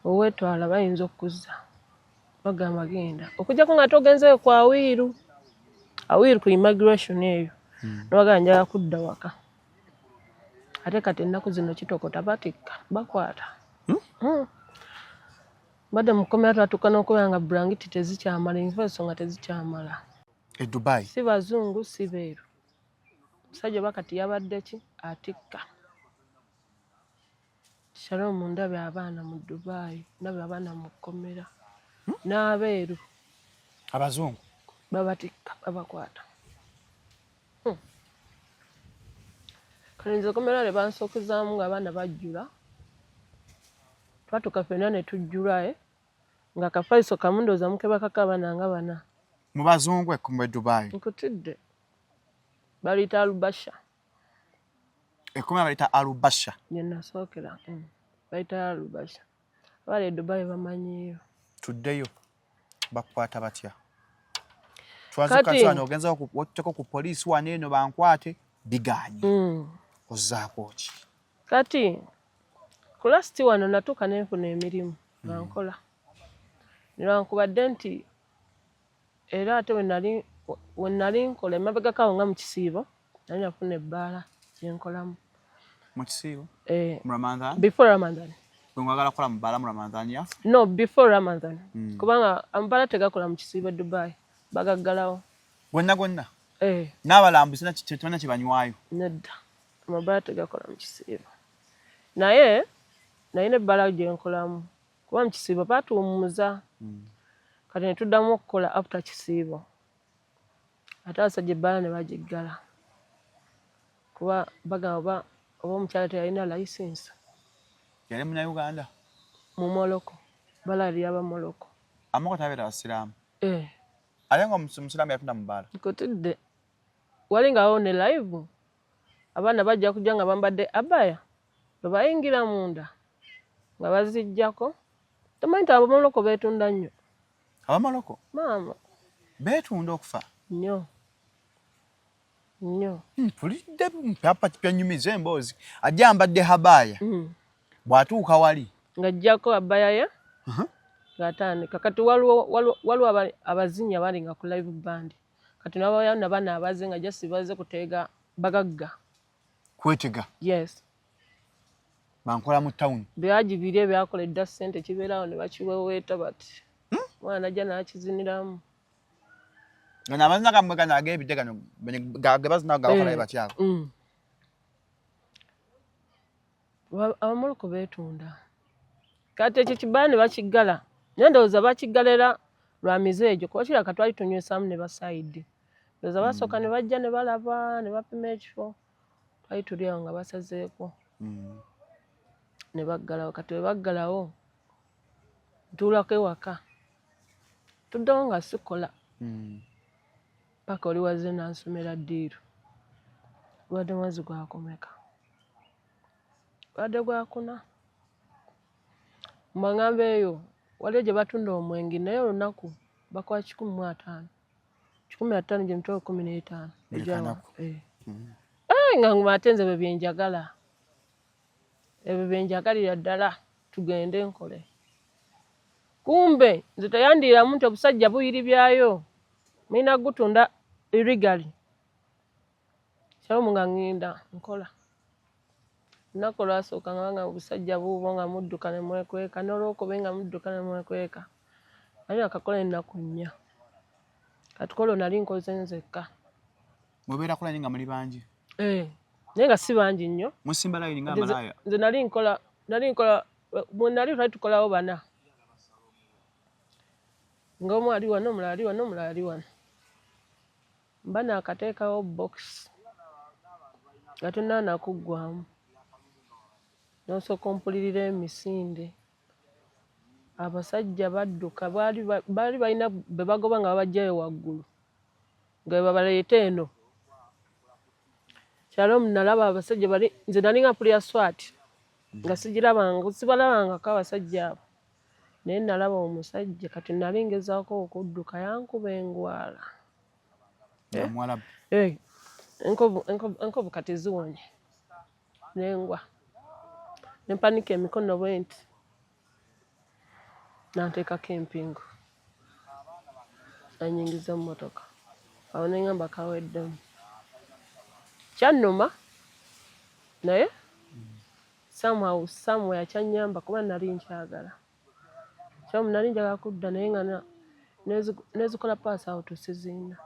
oweetwala bayinza okukuzza, bagamba genda, okujjako nga togenzeyo ku awiiru awiiru ku immigration eyo, nobagamba njagala kudda waka. Ate kati ennaku zino kitokota, batikka, bakwata. Mbadde mukomera, twatuuka n'okubeera nga bulangiti tezikyamala, enfa nga tezikyamala. E Dubai? Si bazungu, si beeru, musajja oba kati yabadde ki atikka. Shalom, ndabye abaana mu Dubai, ndabye abaana mu kkomera n'abeeru. Abazungu? Babatikka, babakwata. Kale nze komera lye bansookezaamu ng'abaana bajjula, twatuuka ffenna ne tujjula, nga kafaliso kamu ndowooza mukebakako abaana nga bana. Mu bazungu ekkumu e Dubai? Nkutidde, baliyita Alubasha. Ekkomera baliyita Alubasha? Gye nasookera, bayita Alubasha, abali e Dubai bamanyiyo. Tuddeyo, bakukwata batya? Kati- Twanzukazano ogenza wotuteko ku poliisi wano eno bankwate biganye, ozzaako ki? Kati ku last wano natuuka nenfuna emirimu nga nkola, newankubadde nti era ate we nali nkola emabegako awo nga mu kisiibo nali nafuna ebbaala gyenkolamu. Mu kisiibo? Eh, Mu Ramadan? Before Ramadan. Gwe ngwagala kukola mu bbaala mu Ramadan ya? No, before Ramadan, kubanga amabaala tegakola mu kisiibo e Dubai, bagaggalawo. Gonna gonna? Eh. N'abalambuzi tebalina kye banywayo? Nedda, amabaala tegakola mu kisiibo, naye nalina ebbaala gye nkolamu, kuba mu kisiibo baatuwummuza, kati ne tuddamu okukola after kisiibo, ate abasajja ebbaala ne bagiggala kuba bagamba oba omukyala teyalina license. Yali Munnayuganda? Mu Morocco, bbaala lyaba Morocco. Amoko tabeera basiraamu? Eh. Ate nga omusiraamu yatunda mu bbaala? Nkutidde, wali ngaawo ne live, abaana bajja kujja nga bambadde abaya, bwe bayingira munda nga baziggyako. Tomanyi nti Abamoloko beetunda nnyo? Abamoloko? Maama. Beetunda okufa? Nnyo nnyo. Mpulidde papa byanyumiza emboozi, ajja ambadde habaya, bw'atuuka wali Ng'aggyako abaya ye. Ng'atandika kati waliwo abazinyi abali nga ku live band, kati nabayo nabana abaze nga just baze kuteega bagagga. Kwetega. Yes. Bankola mu town. Byagibiri ebyakola edda ssente kibeerawo ne bakiweweeta bati mwana ajja n'akiziniramu. Gano amazina gammwe gano ag'ebidde gano ge bazina gabakola batya ago? Abamoloko beetunda. Kati ekyo kibaala ne bakiggala, naye ndowooza bakiggala era lwa mize egyo, kuba kirabika twali tunywesaamu ne basayidi. Ndowooza basooka ne bajja ne balaba ne bapima ekifo, twali tuli awo nga basazeeko ne baggalawo. Kati bwe baggalawo ntuulako ewaka, tuddawo nga sikola paka oli wazze n'ansomera ddiiru. Gubadde mwezi gwakumeka? Gubadde gwakuna. Mbangamba eyo waliyo gye batunda omwenge, naye olunaku bakuwa 150. 150 gye 150,000. Buli kanaku. Nga nguma ate nze bwe byenjagala. Ebyo byenjagalira ddala, tugende nkole. Kumbe nze teyandiiramu nti obusajja buyiri byayo. Mulina gutunda illegally. Shalom nga ŋŋenda nkola. Olunaku olwasooka nga bangamba obusajja buubwo nga mudduka ne mwekweka, n'olwokubiri nga mudduka ne mwekweka. Nali nakakola ennaku 4. Kati kwolwo nali nkoze nzekka. Mubeera ku layini nga muli bangi? Naye nga si bangi nnyo. Musimba layini nga amalaaya? Nze nali nkola, bwe nali twali tukolawo 4. Ng'omu ali wano, omulala ali wano, omulala ali wano. Mba naakateekawo box nga tonnaba kuggwamu. N'osooka ompulirira emisinde. Abasajja badduka, baali balina be bagoba nga babaggyayo waggulu, nga bwe babaleeta eno. Shalom nalaba abasajja bali, nze nali nga mpulira swat nga sigirabanga, sibalabangako abasajja abo. Naye nalaba omusajja, kati nali ngezaako okudduka, yankuba engwala. Omuwalabu? Enkovu kati ziwonye. Nengwa. Ne mpanika emikono bwe nti. N'anteekako empingu. N'annyingiza mu mmotoka. Awo ne ŋŋamba kaweddemu. Kyannuma naye somehow somewhere kyannyamba kuba nali nkyagala. Shalom nali njagala kudda naye nga nezikola pass out sizirina.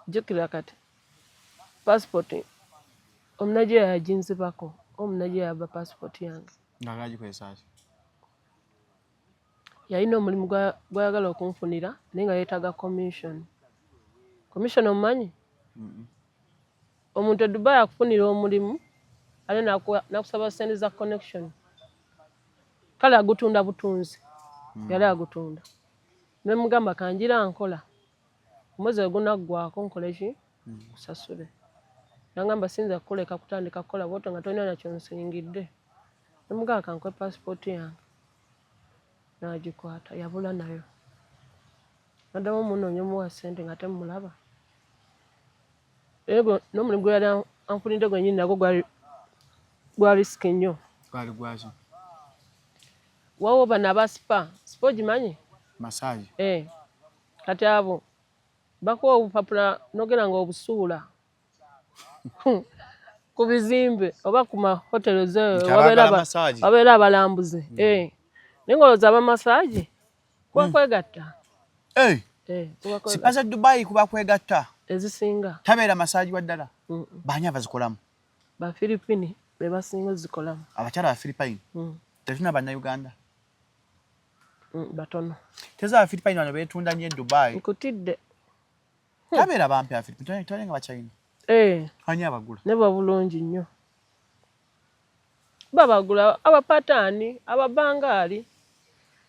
Jjukira kati passport Omunigeria yaginzibako, Omunigeria yabba passport yange. Nga agikozesa ki? Yalina omulimu gw'ayagala okunfunira naye nga yeetaaga commission. Commission omumanyi? Omuntu e Dubai akufunira omulimu ate n'akusaba ssente za connection. Kale agutunda butunzi. Yali agutunda. Ne mugamba kanjira nkola. Omwezi we gunaggwaako nkole ki? Kusasule. N'angamba siyinza kukuleka kutandika kukola bw'otyo nga tolina na ky'onsingidde. Ne mugamba kankuwe passport yange. N'agikwata yabula nayo. Naddamu omunoonya omuwa ssente nga temmulaba. Era n'omulimu gwe yali anfunidde gwennyini nagwo gwa risk nnyo. Gwali gwaki? Waliwo bano aba spa. Spa ogimanyi? Massage. Kati abo bakuwa obupapula n'ogenda ng'obusuula ku bizimbe oba ku ma hotels eyo Nti abaagala massage. wabeera abalambuzi. Naye ng'olowooza aba massage kuba kwegatta. Kuba kwegatta. Spa za Dubai kuba kwegatta. Ezisinga. Tabeera massage wa ddala. Baani abazikolamu? Ba Philippine be basinga ozikolamu. Abakyala ba Philippine? Tetulina Bannayuganda? Batono. Teza aba Philippine bano beetunda nnyo e Dubai. Nkutidde. Tabeera bampi aba Philippine, tewali nga Bachina. Ani abagula? Ne babulungi nnyo. Babagula Abapataani, Ababangaali.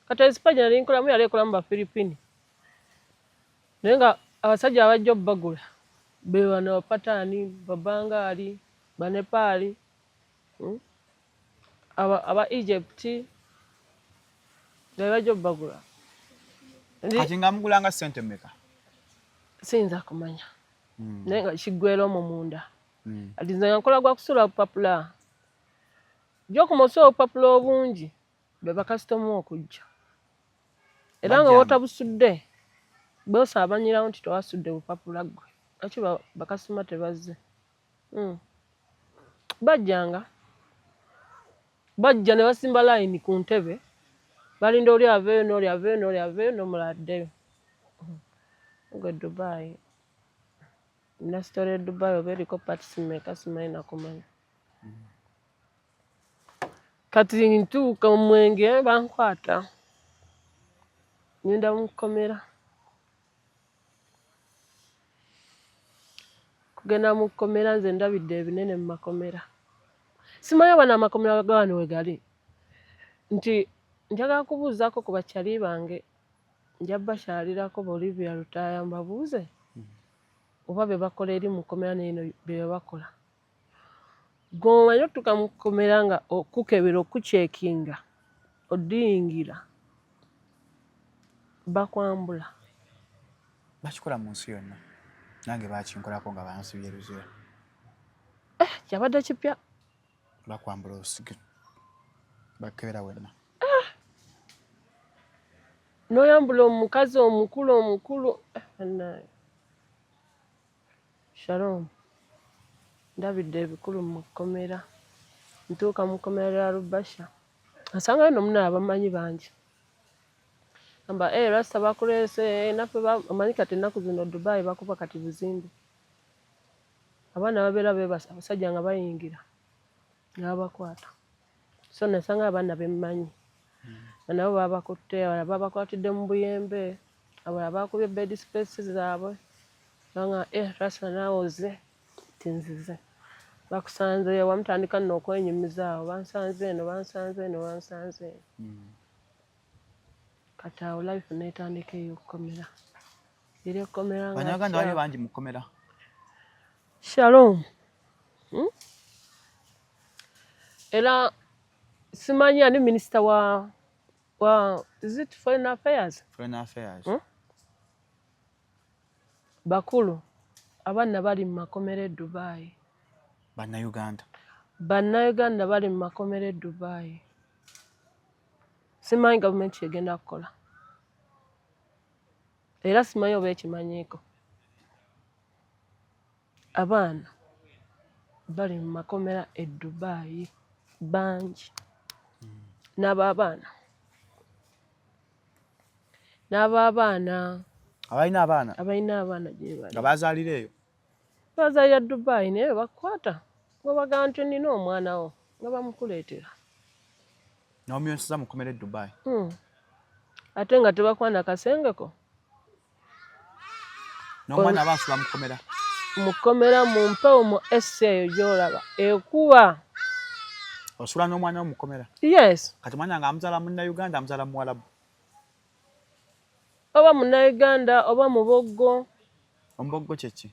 Kati e spa gye nali nkolamu yali ekolamu ba Philippine. Naye nga abasajja abajja obbagula be bano Abapataani, Babangaali, Banepaali, aba Egypt be bajja obbagula. Kati nga mugulanga ssente mmeka? Siyinza kumanya. Naye nga kiggweera omwo munda. Kati nze nga nkola gwa kusuula bupapula. Gy'okoma osuula obupapula obungi be bakasitoma okujja. Era nga wotabusudde bosa abanyirawo nti tewasudde bupapula ggwe, lwaki bakasitoma tebazze? Bajjanga bajja ne basimba layini ku ntebe, balinda oli aveeyo n'oli aveeyo n'oli aveeyo n'omulala addeyo. Gwe Dubai nina story e Dubai oba eriko parts mmeka simanyi nakumanya. Kati ntuuka omwenge bankwata ngenda mu kkomera. Kugenda mu kkomera nze ndabidde ebinene mu makomera. Simanyi oba n'amakomera ga wano we gali nti njagala kubuuzaako ku bakyali bange, nja bakyalirako Bolivia Lutaaya mbabuuze oba bye bakola eri mu kkomera n'eno bye bakola. Gwe omanyi otuuka mu kkomera nga okukebera okucekinga odiyingira bakwambula. Bakikola mu nsi yonna, nange bakinkolako nga bansibye Luzira. Eh, kyabadde kipya. Bakwambula osige bakebera wenna. Eh. N'oyambula omukazi omukulu omukulu. Eh, Shalom. Ndabidde ebikulu mu kkomera. Ntuuka mu kkomera lya Rubasha. Asangayo no munna abamanyi bangi. Amba eh rasta bakuleese eh, naffe omanyi kati ennaku zino Dubai bakuba kati buzimbe. Abaana babeera beebase abasajja nga bayingira nga babakwata. So nasanga abaana bemmanyi nga nabo babakutte, abalala babakwatidde mu buyembe, abalala bakubye bed space zaabwe. Banga eh rasta naawe ozze nti nzize. Bakusanze wamutandika nno okwenyumiza awo bansanze eno bansanze eno bansanze eno. Kati awo life n'etandika ey'okkomera. Era ekkomera nga Bannayuganda bali bangi mu kkomera. Shalom. Era simanyi ani minisita wa is it foreign affairs? Foreign affairs. Bakulu abaana bali mu makomera e Dubai. Bannayuganda. Bannayuganda bali mu makomera e Dubai. Simanyi gavumenti kyegenda kukola. Era simanyi oba ekimanyiiko. Abaana bali mu makomera e Dubai bangi. N'ab'abaana. N'ab'abaana. Abalina abaana. Abalina abaana gye bali. Nga bazaalira eyo. Bazaalira Dubai naye bakwata. Bwe bagamba nti nina omwana wo nga bamukuleetera. N'omuyonseza mu kkomera e Dubai. Ate nga tebakwana kasengeko. N'omwana aba asula mu kkomera. Mu kkomera mu mpewo mu AC eyo gy'olaba ekuba. Osula n'omwana wo mu kkomera? Yes. Kati omwana nga amuzaala Munnayuganda amuzaala Muwarabu? Oba Munnayuganda oba Muboggo. Omuboggo kye ki?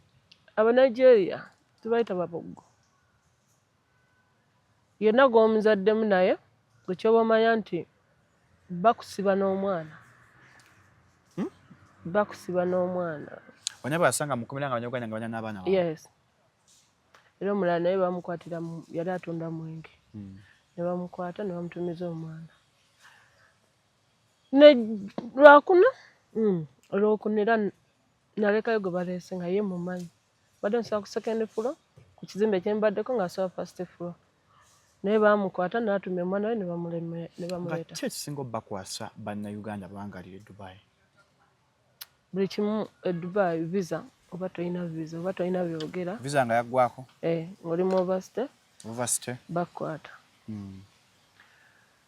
Abanigeria tubayita baboggo. Yenna gw'omuzaddemu naye gwe ky'oba omanya nti bakusiba n'omwana. Bakusiba n'omwana. Bonna bwe basanga mu kkomera nga Bannayuganda nga balina n'abaana baabwe. Yes. Era omulala naye bamukwatira yali atunda mwenge. Ne bamukwata ne bamutumiza omwana. Ne lwakuna olwokuna era nalekayo gwe baleese nga ye mumanyi. Mbadde nsula ku second floor ku kizimbe kye mbaddeko ng'asula first floor. Naye baamukwata n'atumya omwana we ne bamuleeta. Nga ki ekisinga obbakwasa Bannayuganda abawangalira e Dubai? Buli kimu e Dubai visa oba tolina visa oba tolina byogera. Visa nga yaggwako? Eh, ng'oli mu overstay. Overstay. Bakukwata.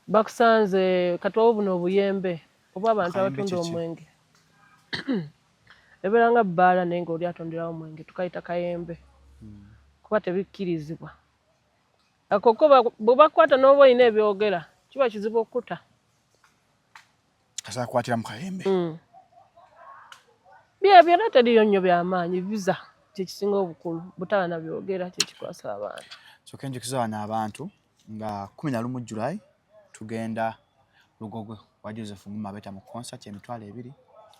Bakusanze kati oba buno obuyembe oba abantu abatunda omwenge. Ebeera nga bbaala naye ng'oli atundirawo omwenge tukayita kayembe. Kuba tebikkirizibwa. Ako ko bwe bakukwata n'oba olina ebyogera kiba kizibu okkuta. Kasita akukwatira mu kayembe. Byebyo era teriiyo nnyo byamaanyi visa kye kisinga obukulu butaba na byogera kye kikwasa abaana. Sooka njukiza wano abantu nga 11 July tugenda Lugogo wa Joseph Nguma Abeta mu concert 20,000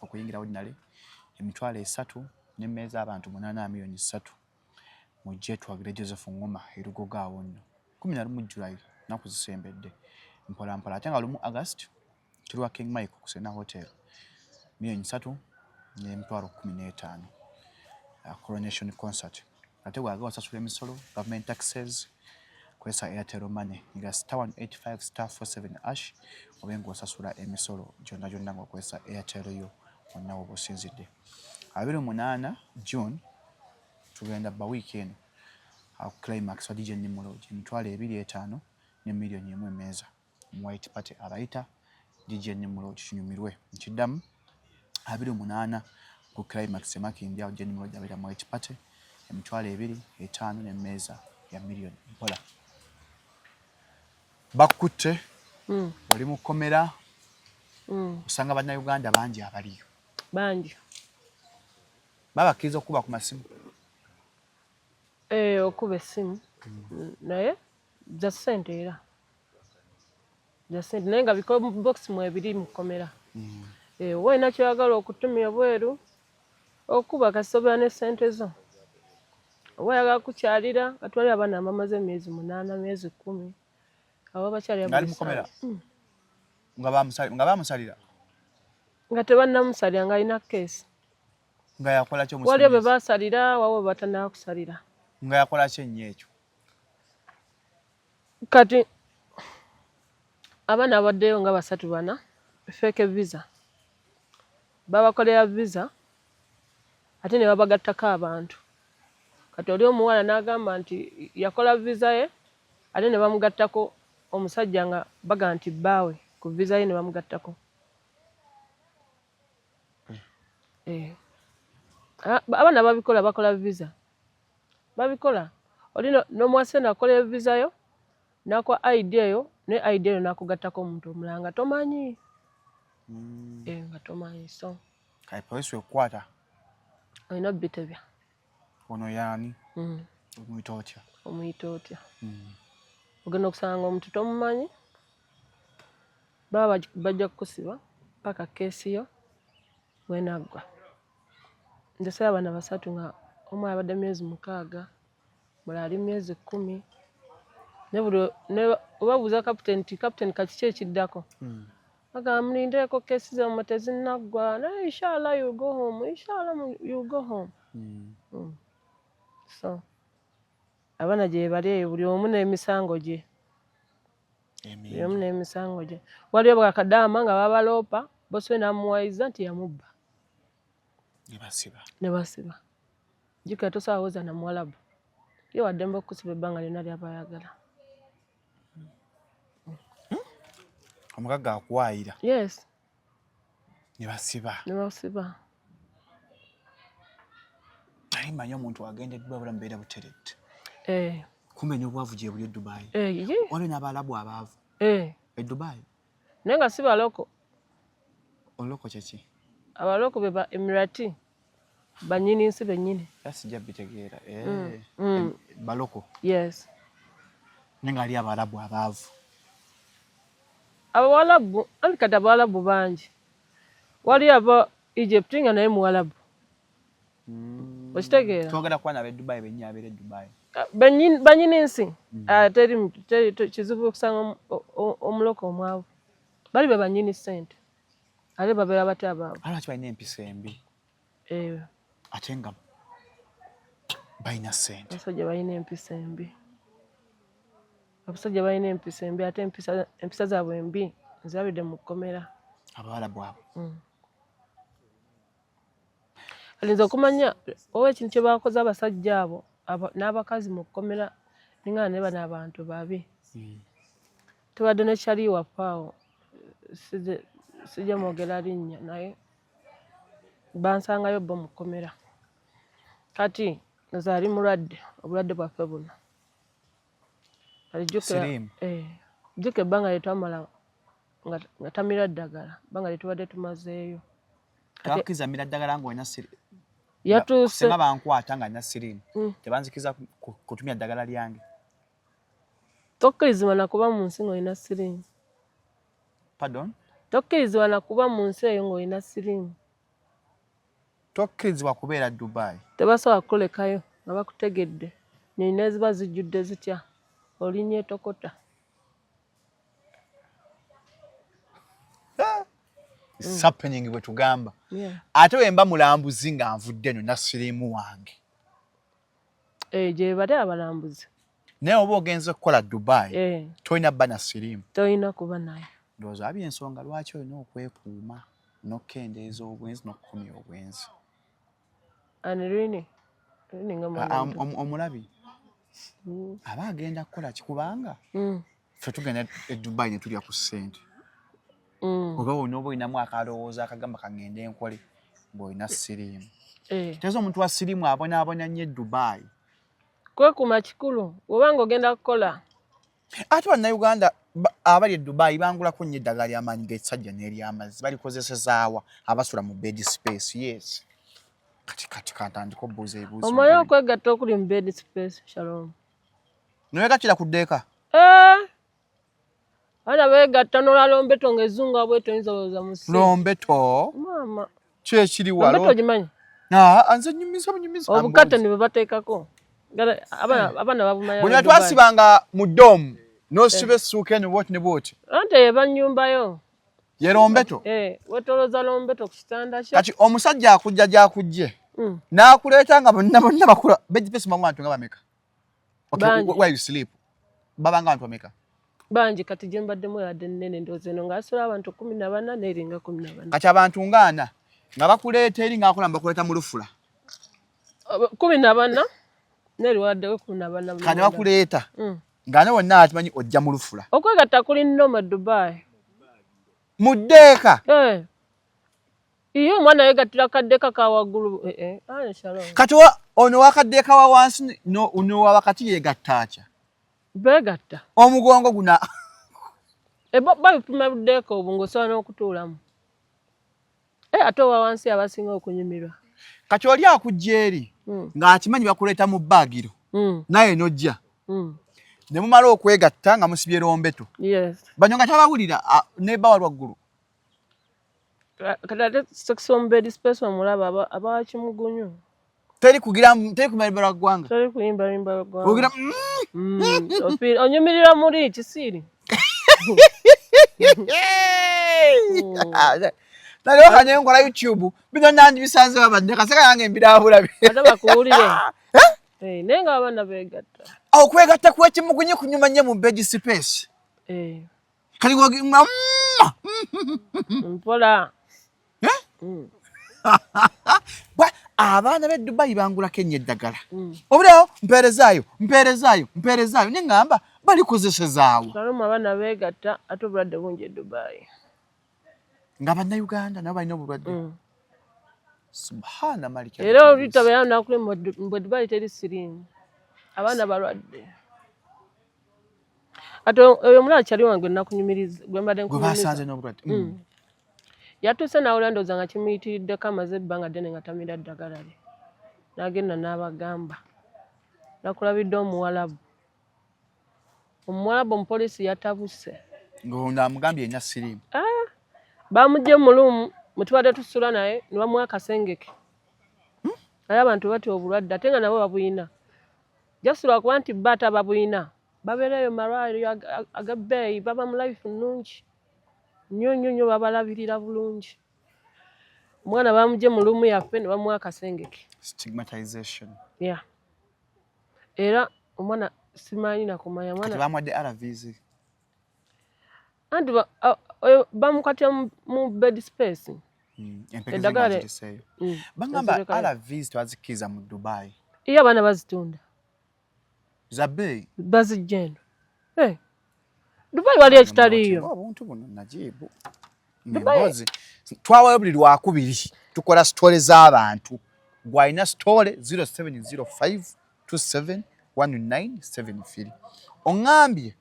okuyingira ordinary 30,000 n'emmeeza abantu 8 3 million. Mujje twagire Joseph Nguma e Lugogo awo nno 11 July nnaku zisembedde mpola mpola ate nga 1 August tuli wa King Michael ku Serena Hotel. 3 miliyoni n'15 000, coronation concert. Ate bwaga wasasula emisolo, government taxes, kozesa Airtel Money nga *185*47# obe ng'osasula emisolo gyonna gyonna ng'okozesa Airtel yo wonna woba osinzidde. 28 June tugenda ba wiiki eno Climax wa DJ Nimrod, 25,000 ne 1 miliyoni emmeeza mu White Party. Abayita DJ Nimrod, kinyumirwe. Nkiddamu, 28 ku Climax emakindi awo, DJ Nimrod abeera mu White Party, 25,000 n'emmeeza ya miliyoni. Mpola bakutte. Oli mu kkomera. Osanga Bannayuganda bangi abaliyo. Bangi. Babakkiriza okukuba ku masimu? Eh, okuba essimu. Naye za ssente, era za ssente, naye nga biko box mwebiri mu kkomera. Eh, oba olina kyoyagala okutumya ebweru, okuba kasobola ne ssente zo. Oba oyagala kukyalira, katwali abaana abamaze emyezi 8, myezi 10, abo bakyalira. Ng'ali mu kkomera? Nga bamusalira? Nga tebannamusalira, nga alina case. Nga yakola ki? Waliwo be basalira, waliwo be batanakusalira. Nga yakola ki ennyo ekyo? Kati abaana abaddeyo nga basatu, bana, fake visa babakolera, visa ate ne babagattako abantu. Kati oli omuwala n'agamba nti yakola visa ye, ate ne bamugattako omusajja nga baga nti bbaawe ku visa ye, ne bamugattako. Eh. Abaana babikola, bakola visa, babikola. Oli n'omuwase nakola visa yo, nakwa ID eyo, ne ID eyo nakugattako omuntu omulala nga tomanyi. Eh, nga tomanyi, so Kale poliisi wekukwata, olina obitebya. Ono yaani? Omuyita otya? Omuyita otya? Ogenda okusanga omuntu tomumanyi, baba bajja kukusiba paka case yo wenaggwa. Nze abaana basatu, nga omu abadde myezi 6, mulala ali myezi 10. Ne buli ne obabuuza captain nti, "Captain, kaki ekiddako?" Agamba, "Mulindeeko, case zammwe tezinnaggwa, naye inshallah you go home, inshallah you go home." So abaana gye bali eyo, buli omu n'emisango gye, buli omu n'emisango gye. Waliyo bwakadaama nga babaloopa, bosi we n'amuwayiza nti yamubba. Ne basiba. Ne basiba. Jjukira, tosobola woza na Muwalabu, ye waddembe okukusiba ebbanga lyonna ly'aba ayagala. Omugagga akuwaayira. Yes. Ne basiba. Ne basiba. Naye mmanyi omuntu agenda e Dubai, obulamu bubeera buteredde. Eh. Kumbe n'obwavu gye buli e Dubai. Eh, ye. Waliwo n'Abalabu abaavu e Dubai. Naye nga si baloko. Oloko kyeki? Abaloko be ba Emirati, bannyini nsi bennyini. Era sijja bitegeera. Eh, baloko. Yes. Naye nga ali Abalabu abaavu. Abawalabu anti kati Abawalabu bangi. Waliyo aba Egypt nga naye Muwalabu. Okitegeera? Twogera kuba nabe Dubai bennyini, abeera e Dubai. Ah, bannyini nsi. Ah, teri kizibu okusanga omuloko omwavu. Bali be bannyini ssente, ate babeera batya abaavu? Ate lwaki balina empisa embi? Eh. Ate nga balina ssente. Abasajja balina empisa embi, abasajja balina empisa embi, ate empisa zaabwe embi nzirabidde mu kkomera. Abawalabu abo? Kati nze okumanya oba ekintu kye bakoze abasajja abo n'abakazi mu kkomera, ninga ne bano abantu babi. Tubadde ne kyali waffe awo, sijja mwogera linnya, naye bansangayo bo mu kkomera. Kati nze ali mulwadde, obulwadde bwaffe buno. Kati jjukira, Siriimu. eh, jjukira ebbanga lye twamala nga tamira ddagala, ebbanga lye tubadde tumazeeyo. Tebakkiriza mira ddagala ng'olina siri? Yatuuse. Singa bankwata nga nina siriimu, tebanzikiriza kutumya ddagala lyange? Tokkirizibwa nakuba mu nsi ng'olina siriimu. Pardon? Tokkirizibwa nakuba mu nsi eyo ng'olina siriimu. Tokkirizibwa kubeera Dubai? Tebasobola kukulekayo nga bakutegedde. Nyonyi neziba zijjudde zitya, olinnya etokota. It's happening bwe tugamba. Ate wemba mulambuzi nga nvudde eno nasiriimu wange. Eh, gye bate abalambuzi. Naye oba ogenze kukola Dubai, tolina bba na siriimu. Tolina kuba naye. Ndowooza wabye ensonga lwaki olina okwekuuma n'okukendeeza obwenzi n'okukomya obwenzi. Ani Rini? Rini nga mwana muto. Omulabi aba agenda kukola ki kubanga ffe tugenda e Dubai ne tulya ku ssente. Oba onooba olinamu akalowoozo akagamba kaŋŋende nkole ng'olina siriimu. Teeza omuntu wa siriimu abonaabona nnyo e Dubai. Kwekuuma kikulu bw'oba ng'ogenda kukola. Ate bannayuganda abali e Dubai bangulako nnyo eddagala ly'amaanyi g'ekisajja n'ery'amazzi balikozesezaawa abasula mu bed space. Yes. Kati kati kantandika obuuza ebibuuzo. Omanyi okwegatta okuli mu bed space, Shalom. Newegattira ku ddeeka? Eh. Abaana beegatta n'olwa lombeto ng'ezunga bw'etyo oyinza olowooza mu si. Lombeto? Maama. Ki ekiriwa? Lombeto ogimanyi? Aa, nze nyumiza bunyumiza. Obukateni bwe bateekako. Abaana babumanya. Bwe twasibanga mu doomu n'osiba essuuka eno bwoti ne bwoti. Anti eba nnyumba yo. Ye lombeto? Eh, weetolooza lombeto ku kitanda kyo. Kati omusajja akujja gy'akujje. N'akuleeta nga bonna bonna bakula. Bed space mubamu abantu nga bameka? Okay, where you sleep? Babanga abantu bameka? Bangi kati gye mbaddemu yadde nnene ndowooza eno ng'asula abantu 14 n'eringa 14. Kati abantu ng'ana nga bakuleeta eri ng'akola bakuleeta mu lufula. 14 n'eri waddewo 14. Kati bakuleeta nga ne wonna atimanyi ojja mu lufula. Okwegatta kuli nnoma Dubai. Mu ddeeka? Eh. Iyo omwana yeegattira kaddeeka ka waggulu. Shalom. Kati ono wakaddeeka wa wansi no wa wakati yeegatta atya? Beegatta. Omugongo guna. Babipima buddeeka obwo ng'osobola n'okutuulamu. Ate owa wansi abasinga okunyumirwa. Kati oli akujja eri ng'akimanyi bakuleeta mu bbaagiro. Naye n'ojja. Ne mumala okwegatta nga musibye lombeto. Yes. Bano nga tabawulira ne bba waggulu. Kati ate sex on bed space omulaba aba kimugunyu. Teri kugira teri kumayimba ggwanga. Teri kuyimba yimba ggwanga. Ogira onyumirira muli kisiiri. Naleo kanye nkola YouTube bino nandi bisanze babadde kaseka yange mbirabula. Ate bakuwulire. Eh, naye nga abaana beegatta. Okwegatta kw'ekimugunyu kunyuma nnyo mu bed space. Eh. Kali mpola. Abaana b'e Dubai bangulako ennyo eddagala. Obulyawo mpeerezaayo mpeerezaayo mpeerezaayo ne ŋŋamba balikozesezaawo. Shalom abaana beegatta ate obulwadde bungi e Dubai. Nga bannayuganda nabo balina obulwadde. Subhana maliki. Era oluyita nakule mu Dubai teri siriimu. Abaana balwadde. Ate oyo omulala kyali wange nakunyumiriza gwe mbadde Gwe basanze n'obulwadde. Yatuuse n'awulira ndowooza nga kimuyitiriddeko amaze ebbanga ddene nga tamira ddagala lye. N'agenda n'abagamba. Nakulabidde Omuwalabu. Omuwalabu omupoliisi yatabuse. Ng'ono amugambye erina siriimu. Ah, bamuggye mu luumu mwe tubadde tusula naye ne bamuwa akasengeke. Naye abantu batya obulwadde ate nga nabo babuyina. Just lwakuba nti bo ate ababuyina babeera eyo mu malwaliro ag'ebbeeyi baba mu life nnungi nnyo nnyo nnyo babalabirira bulungi. Omwana bamuggye mu luumu yaffe ne bamuwa akasengeke. Stigmatization. Yeah. Era omwana simanyi nakumanya mwana. Kati bamuwadde ARVs. Anti bamukwatira mu bed space. Eddagala bagamba ARVs tebazikkiriza mu Dubai. Iyo abaana bazitunda. Za bbeeyi. Bazijja eno. Eh. Dubai wali ekitaliiyo. Obuntu buno Najibu. Emboozi twawayo buli lwakubiri tukola story z'abantu. Gwalina story 0705 271973. Oŋŋambye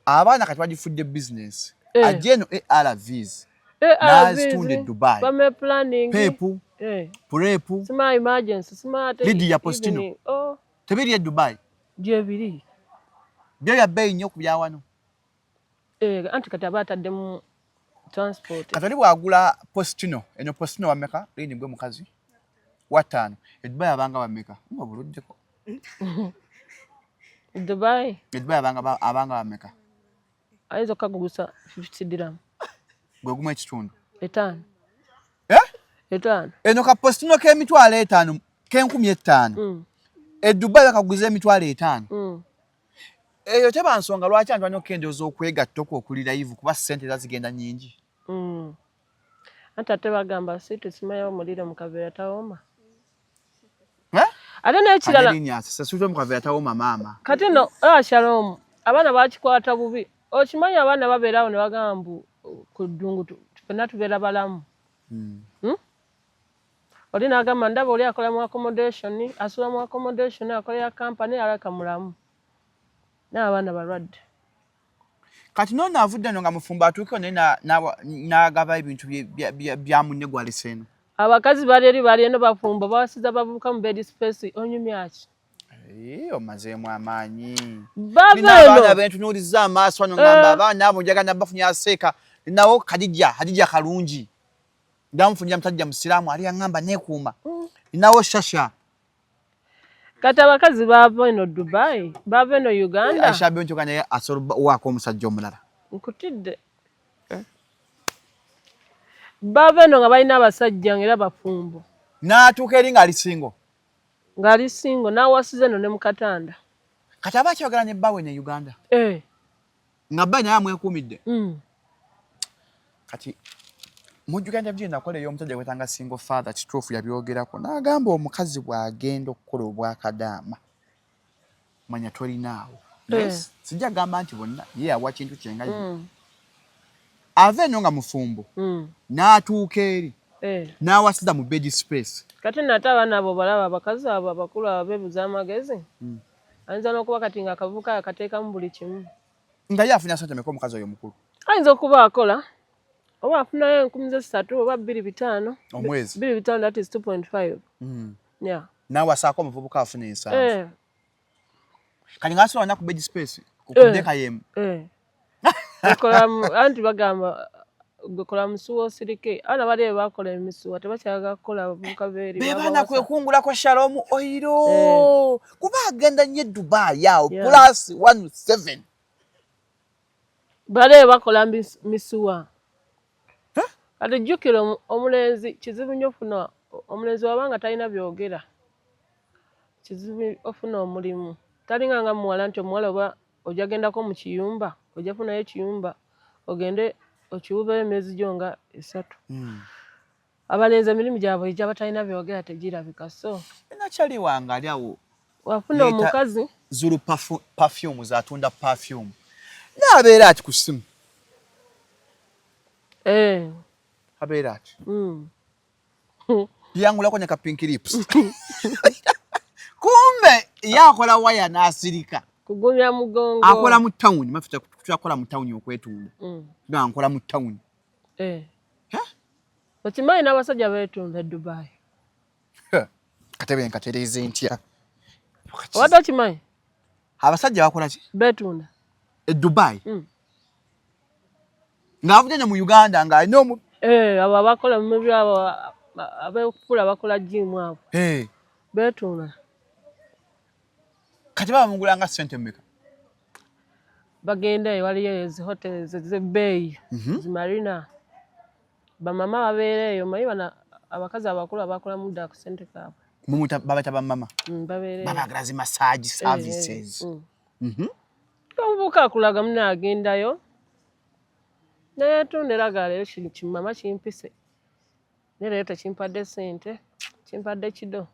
abaana kati bagifudde business. Ajja eno ARVs. N'azitunda e Dubai. Family planning. PEP. PrEP. Sima emergency. Sima ate Lydia Postino. Oh. Tebiri e Dubai. Gyebiri. Byo bya bbeeyi nnyo ku bya wano. Eh, anti kati aba ataddemu transport. Kati oli bw'agula Postino, eno Postino wameka? Lini gwe mukazi? Wa ttaano. E Dubai abanga bameka? Nga buluddeko. Dubai? E Dubai abanga bameka? Ayinza okukagugusa 50 dirham. Gwe gumu ekitundu. 5. Eh? 5. Eno ka postino k'emitwalo 5 k'enkumi 5. E Dubai bakaguza emitwalo 5. Eyo teba nsonga lwaki abantu balina okukendeeza okwegatta okwo okuli live, kuba ssente era zigenda nnyingi. Anti ate bagamba si tusimanyi omuliro mu kaveera tawoma. Eh? Ate n'ekirala Sasuute mu kaveera tawoma maama. Kati no Shalom, abaana bakikwata bubi. Okimanyi abaana babeera awo ne bagamba mbu ku ddungu ffenna tubeera balamu. Oli n'agamba ndaba oli akola mu accommodation, asula mu accommodation, akolera company, alabika mulamu. Naye abaana balwadde. Kati noono avudde eno nga mufumbo atuukeyo naye n'agaba ebintu bya munne gw'alese eno. Abakazi bali eri bali eno bafumbo bawasiza bavubuka mu bed space, onyumya ki? Omazeemu amaanyi. Bava Nina abaana eno. bentunuulizza amaaso wano ngamba abaana abo njagala bafunye aseeka. Ninawo Khadija, Khadija Kalungi. Ndamufunira musajja musiraamu ali aŋŋamba neekuuma. Ninawo Shasha. Kati abakazi baava eno Dubai, baava eno Uganda. Aisha Bento naye asobola waako omusajja omulala. Nkutidde. Baava eno nga balina abasajja ng'era bafumbo. N'atuuka eri ng'ali single. Ng'ali single n'awasiza eno ne mu katanda. Kati aba akyayogera ne bbaawe ne Uganda. Nga bba naye amwekuumidde. Kati mujjukira nti ebyo nakola ey'omusajja gwetanga single father, kituufu yabyogerako n'agamba omukazi bw'agenda okukola obwakadaama manya tolinaawo. Yes, sijja kugamba nti bonna, ye yawa kintu kye nga ye. Ava eno nga mufumbo n'atuuka eri n'awasiza mu bed space. Kati nate abaana abo balaba abakazi abo abakulu abo beebuza amagezi. Ayinza n'okuba kati nga akavubuka akateekamu buli kimu. Nga ye afuna ssente meka omukazi oyo omukulu? Ayinza okuba akola oba afunayo 3,000 oba 2,500. Omwezi. 2,500, that is 2.5. Yeah. N'awasaako omuvubuka afuna 7. Kati ng'asula wonna ku bed space ku ddeka y'emu. Anti bagamba gwe kola musuwa osirike. Abaana bali eyo bakola emisuwa tebakyayagala kukola abavubuka beeri. Be baana kwekungulako Shalom oil. Kuba agenda nnyo e Dubai awo plus 17. Bali eyo bakola misuwa. Kati jjukira omulenzi kizibu nnyo ofuna omulenzi wabanga talina byogera. Kizibu ofuna omulimu. Talinga nga muwala nti omuwala oba ojja gendako mu kiyumba, ojja funayo ekiyumba ogende okiwubeyo emyezi gyo nga 3. Abalenzi emirimu gyabwe egyaba talina byogera tegirabika, so Nakyali wange ali awo. Wafuna omukazi Zulu perfume zatunda perfume. N'abeera ati ku ssimu. Abeera ati. Yangulako ne ka pink lips. Kumbe ye akola waya n'asirika. Kugumya mugongo. Akola mu town, mafuta tuyakola mu town okwetunda. Nga nkola mu town. Okimanyi n'abasajja beetunda e Dubai. Katebe nkatereeze ntya? Obadde okimanyi? Abasajja bakola ki? Beetunda. E Dubai? Ng'avudde ne mu Uganda ng'alina omu Abo abakola mu byo abo ab'okukula bakola gym abo. Beetunda. Kati baba mugulanga ssente mmeka? Bagenda eyo waliyo ezi hotels ez'ebbeeyi, zi marina. Bamama babeera eyo, omanyi bano abakazi abakulu abakolamu dda ku ssente kaabwe. Babayita bamama? Babeera eyo. Babaagala zi massage services. Omuvubuka akulaga munne agendayo neyeetunda era ga leero kimama kimpise. Naye leero tekimpadde ssente, kimpadde kido.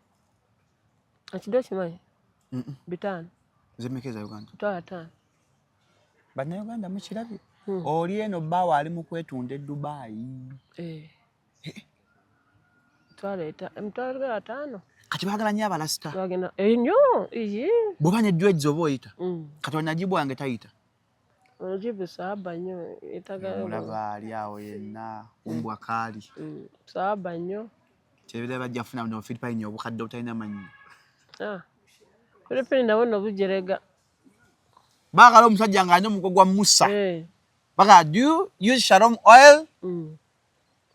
Ekido kimanyi? 500. Zemmeka eza Uganda? 500,000. Bannayuganda mukirabye. Oli eno bbaawe ali mu kwetunda e Dubai. 50,000. Kati baagala nnyo abalasita. Bagenda nnyo, iye. Bw'oba ne dreads oba oyita. Kati Najibu wange tayita. Najibu saaba nnyo, yeetaaga Mulaba ali awo yenna, umbwa kaali. Saaba nnyo. Kyebera bajja kufuna buno Philippine obukadde obutalina mannyo. Philippine nabo nno bujerega. Baagala omusajja ng'alina omugo gwa Musa. Baagala, do you use Shalom oil?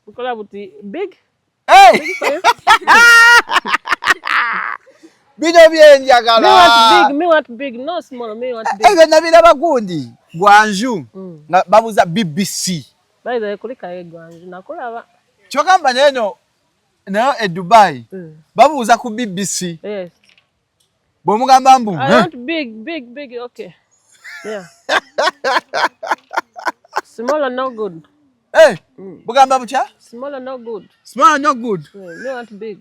Nkola buti big. Hey! Big for you. Bino byenjagala. Me want big, me want big, no small, me want big. Ebyo nabiraba gundi Gwanju nga babuza BBC. By the way, kulikayo egwanju nakulaba. Kyogamba naye no nayo e Dubai babuuza ku BBC. Yes. Bw'omugamba mbu I want big big big, okay. Yeah. Smaller no good. Hey, bugamba butya? Smaller no good. Smaller no good. Yeah, no want big.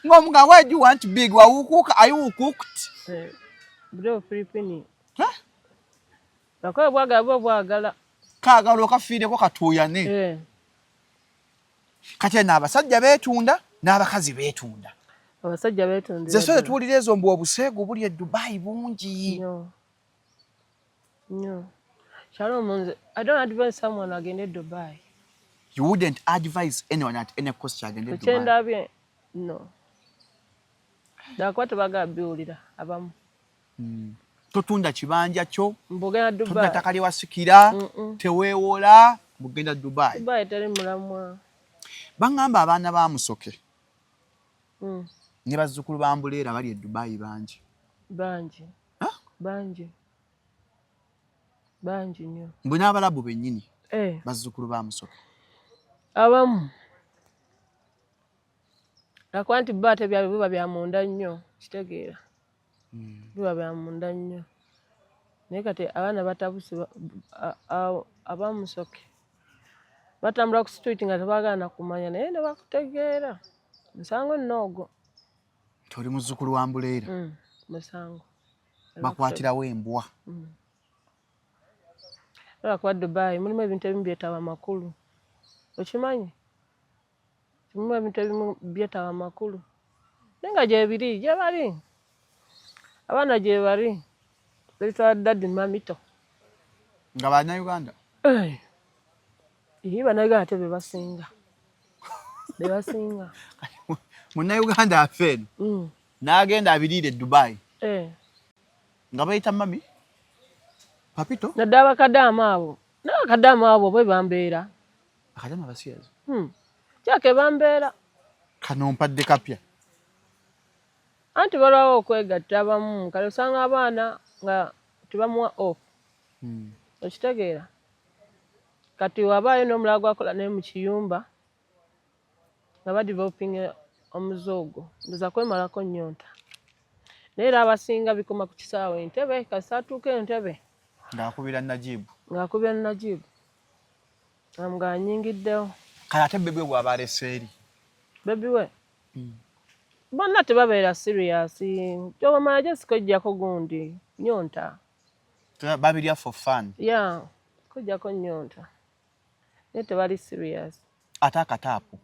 Ng'omugamba, why do you want big? Wawukuka, are you cooked? Eh, bro, Philippine. Huh? Bakoye bwagala bo bwagala. Kaagala okafiireko katuuyane. Eh. Kati eno abasajja beetunda n'abakazi beetunda. Abasajja beetunda. Ze so tuwulira ezo mbu obuseegu buli e Dubai bungi. No. No. Shalom, nze, I don't advise someone agende Dubai. You wouldn't advise anyone at any cost agende Dubai? Ekyendabye, no. Dakuba tebagala biwulira abamu. Totunda kibanja kyo, Mbugenda totunda Dubai. ttaka lyewasikira, teweewola, mugenda Dubai. Dubai teri mulamwa. Baŋŋamba abaana ba Musoke ne bazzukulu ba Mbuleera bali e Dubai bangi. Bangi. Huh? Bangi. Bangi nnyo. Mbu n'Abalabu bennyini Eh, bazzukulu ba Musoke. Abamu. Lwakuba nti bo ate byabwe biba bya munda nnyo, kitegeera. Biba bya munda nnyo. Naye kati abaana batabuse abamusoke batambula ku street nga tebaagala na kumanya naye ne bakutegeera. Musango nno ogwo. Nti oli muzzukulu wa Mbuleera. Musango. Bakwatirawo embwa. Lwakuba Dubai mulimu ebintu ebimu byetaba makulu. Okimanyi? Mulimu ebintu ebimu byetaba makulu. Naye nga gyebiri, gye bali. Abaana gye bali. Babitwala daddy mamito. Nga Bannayuganda? Eh. Ii, Bannayuganda ate be basinga. Be basinga. Munnayuganda afe eno n'agenda abiriire e Dubai. Eh. Nga bayita mami papito. Naddala bakadaama abo. Naye bakadaama abo bwe bambeera. Akadaama basiyazi. Kyake bambeera. Kano mpadde kapya. Anti balwawo okwegatta abamu. Kale osanga abaana nga tebamuwa off. Okitegeera? Kati wabaayo n'omulala gwakola naye mu kiyumba nga badevelopinga omuze ogwo. Ndowooza kwemalako nnyonta. Naye era abasinga bikoma ku kisaawe Entebbe, kasita atuuka Entebbe. Ng'akubira Najibu. Ng'akubira Najibu. Ng'anyingiddewo. Kale ate baby we bw'aba alese eri? Baby we? Bonna tebabeera serious. Ky'obamanya Jessica ojjako gundi nnyonta. Babirya for fun. Yeah, kujjako nnyonta. Naye tebali serious. Ate akataapu.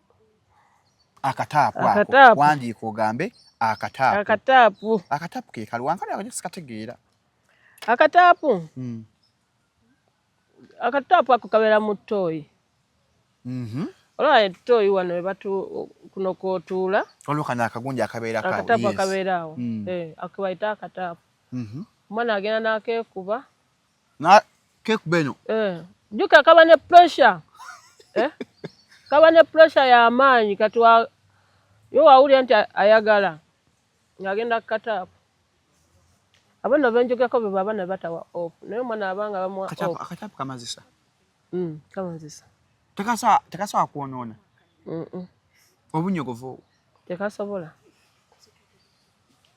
Akataapu ako. Akataapu. Wandiika ogambe akataapu. Akataapu. Akataapu ke kaliwa nkali ako sikategeera. Akataapu? Akataapu ako kabeera mu ttooyi. Olaba ettooyi wano we batu kuno kw'otuula. Waliwo kano akagundi akabeerako awo. Akataapu akabeera awo. Eh, ako bayita akataapu. Omwana agenda n'akeekuba. Na keekuba eno. Eh, jjukira kaba ne pressure. Eh? Kaba ne pressure y'amaanyi kati wa yo wawulira nti ayagala ng'agenda ku kataapu. Abo nno be njogerako be abaana batawa off. Naye omwana abanga bamuwa off. Akataapu kamazisa. Kamazisa. Tekasobola kwonoona. Obunyogovu obwo. Tekasobola.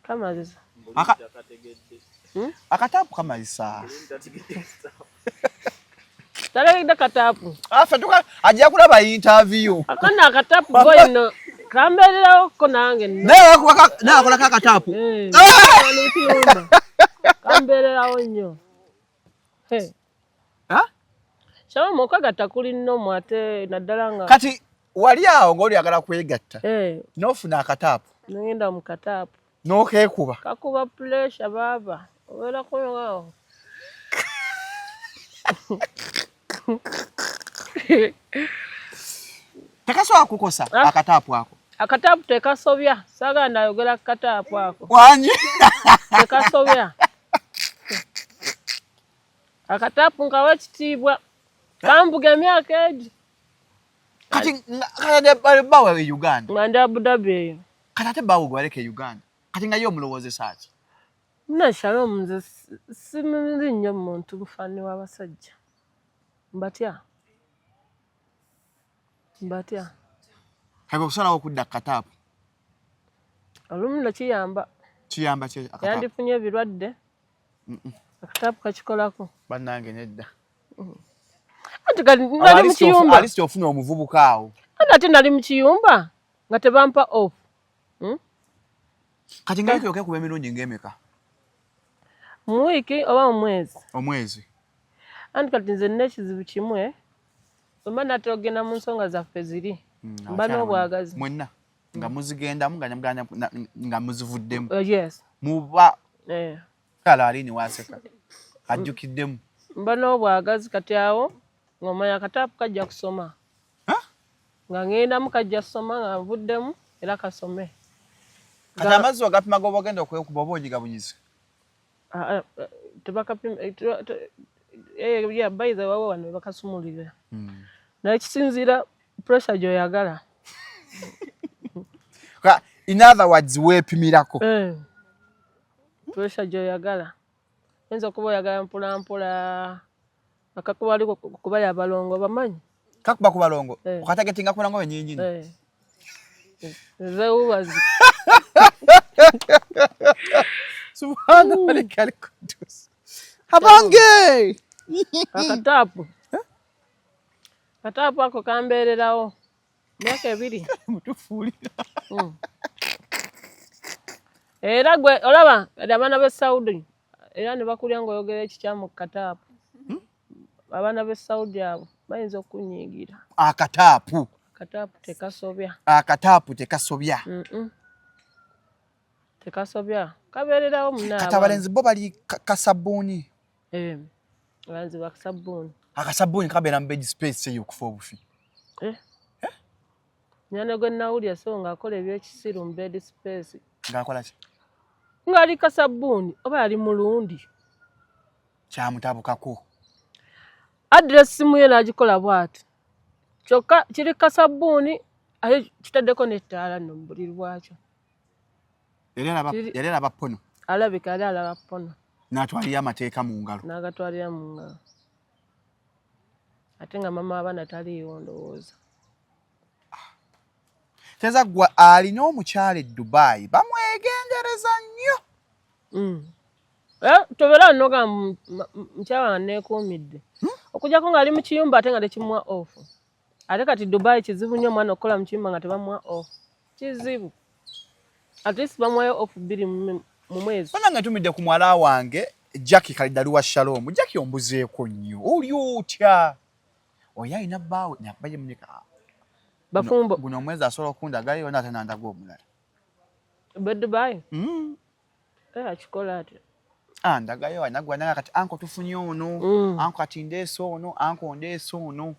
Kamazisa. Akataapu kamazisa. Talegedde kataapu. Afe tuka ajja kulaba interview. Akana akataapu boy no kambeererawo ko nange nno. Naye akolako akataapu. Eh, kambeererawo nnyo. Hey. Shalom, okwegatta kuli nnomu ate naddala nga Kati wali awo ng'oli oyagala kwegatta. Eh. N'ofuna akataapu. Nngenda mu kataapu. N'okeekuba. Kakuba pressure baaba. Obeera awo. Tekasobola kukosa akataapu ako. Akataapu tekasobya. Saagala nayogera ku kataapu ako. Wangi? Tekasobya. Akataapu nkawa ekitiibwa. Kambuga emyaka egi. Kati kati bbawe e Uganda. Nga ndi Abu Dhabi eyo. Kati ate bbaawe gwe waleka e Uganda. Kati nga ye omulowoozesa ki? Nna Shalom, nze simuli nnyo muntu mufani w'abasajja. Mbatya. Mbatya. Kaba okusalawo okudda kataapu. Olumu nno kiyamba. Kiyamba ki akataapu? Yandifunye ebirwadde. Akataapu kakikolako. Bannange nedda. Anti kati nali mu kiyumba. At least ofuna omuvubuka awo. Anti ate nali mu kiyumba nga tebampa off. Kati nga wiiki okekuba emirundi ng'emeka? Mu wiiki oba mu mwezi? Omwezi. Anti kati nze nina ekizibu kimu bwe mba natera okugenda mu nsonga zaffe ziri mba n'obwagazi. Mwenna nga muzigendamu nga muzivuddemu. Yes. Muba kala alini waseka ajjukiddemu. Mba n'obwagazi kati awo ng'omanya akataapu kajja kusoma. Nga ngendamu kajja kusoma nga nvuddemu era kasome. Kati amazzi ogapima g'oba ogenda okwekuba oba onyiga bunyizi? Tebakapima yeah, by the way wano bakasumulira. Naye kisinziira pressure gy'oyagala. In other words weepimirako. Pressure gy'oyagala. Oyinza okuba oyagala mpola mpola akakuba aliko kubali abalongo bamanyi. Kakuba ku balongo? Okatagetinga ku balongo bennyini. Zewubazi. Subhana malikal kudus. Abange! Akataapu. Akataapu ako kambeererawo myaka 2. Mutufuulira. Era gwe olaba kati abaana b'e Saudi era ne bakulya ng'oyogera ekikyamu ku kataapu. Abaana b'e Saudi abo bayinza okunyiigira. Akataapu. Akataapu tekasobya. Akataapu tekasobya. Tekasobya. Kabeererawo munna. Kati abalenzi bo bali kasabbuuni. Abalenzi bakasabbuuni. Akasabbuuni kabeera mu bed space eyo okufa obufi. Nyane gwe nawulira so ng'akola ebyekisiru mu bed space. Ng'akola ki? Ng'ali kasabbuuni oba yali mulundi. Kyamutabukako. Address simu ye n'agikola bw'ati. Kyokka kiri kasabbuuni ate kitaddeko n'ettaala nno mu buliri bwakyo. Yali alaba pono. Alabika yali alaba pono. N'atwalira amateeka mu ngalo. N'agatwalira mu ngalo. Ate nga mama abaana taliiwo ndowooza. Teza gwa alina omukyala e Dubai bamwegendereza nnyo. Tobeera nnoga mukyala neekuumidde. Okuggyako ng'ali mu kiyumba ate nga tekimuwa off. Ate kati Dubai kizibu nnyo omwana okukola mu kiyumba nga tebamuwa off. Kizibu. At least bamuwayo off 2 mu mwezi. Bannange ntumidde ku muwala wange Jackie Kalidalu wa Shalom. Jackie ombuzeeko nnyo. Oli otya? Oyo alina bbaawe nakubaye munyika. Bafumbo. Guno omwezi asobola okundagayo ate n'andaga omulala. Be Dubai? Akikola atya? Ndagayo anagwa naga kati anko tufunye ono, anko kati ndeese ono, anko ndeese ono.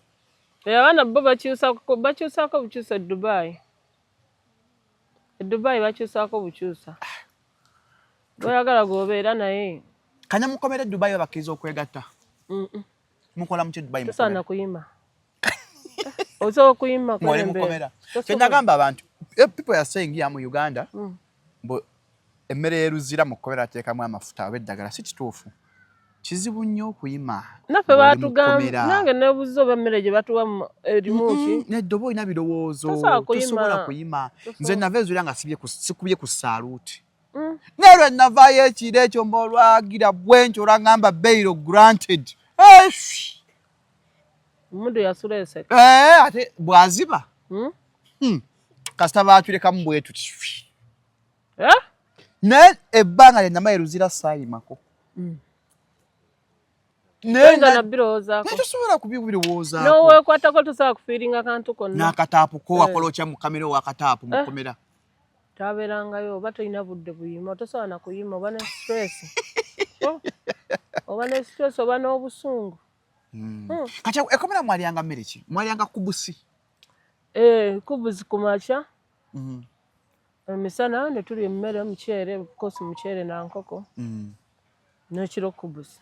Abaana bo bakyusaako bukyusa Dubai. Dubai bakyusaako bukyusa. Bw'oyagala gw'obeera naye. Kanya mukomere Dubai bakkiriza okwegatta? Mukola mutya Dubai? Tosaana kuyima. Osobola okuyima Mwali mukomera. Kye nagamba abantu, people are saying here mu Uganda, mbu emmere y'eruzira mu kkomera ateekamu amafuta oba eddagala, si kituufu. Kizibu nnyo okuyima. Naffe baatugamba, nange neebuuza oba emmere gye batuwa erimu ki? Nedda oba olina birowoozo, tosobola kuyima. Nze nava ezuula nga sikubye ku saaluuti. Naye lwe navaayo ekiro ekyo mba olwagira bwentyo olwangamba bail granted. Omuntu yasula eseka. Ate bw'aziba. Kasita baatulekamu bwe tuti. Naye ebbanga lye namala eruzira saayimako. Naye tosobola kubirowoozaako. N'oweekwatako tosobola kufiiringa kantu konna. N'akataapu ko wakola otya mu kamera ow'akataapu mu kkomera? Tabeerangayo oba tolina budde buyima, tosobola na kuyima oba ne stress. Oba ne stress oba n'obusungu. Kati ekkomera mwalyanga mmere ki? Mwalyanga kubusi? Kubuzi ku makya. Emisana ne tulya emmere muceere, of course muceere na nkoko. N'ekiro kubuzi.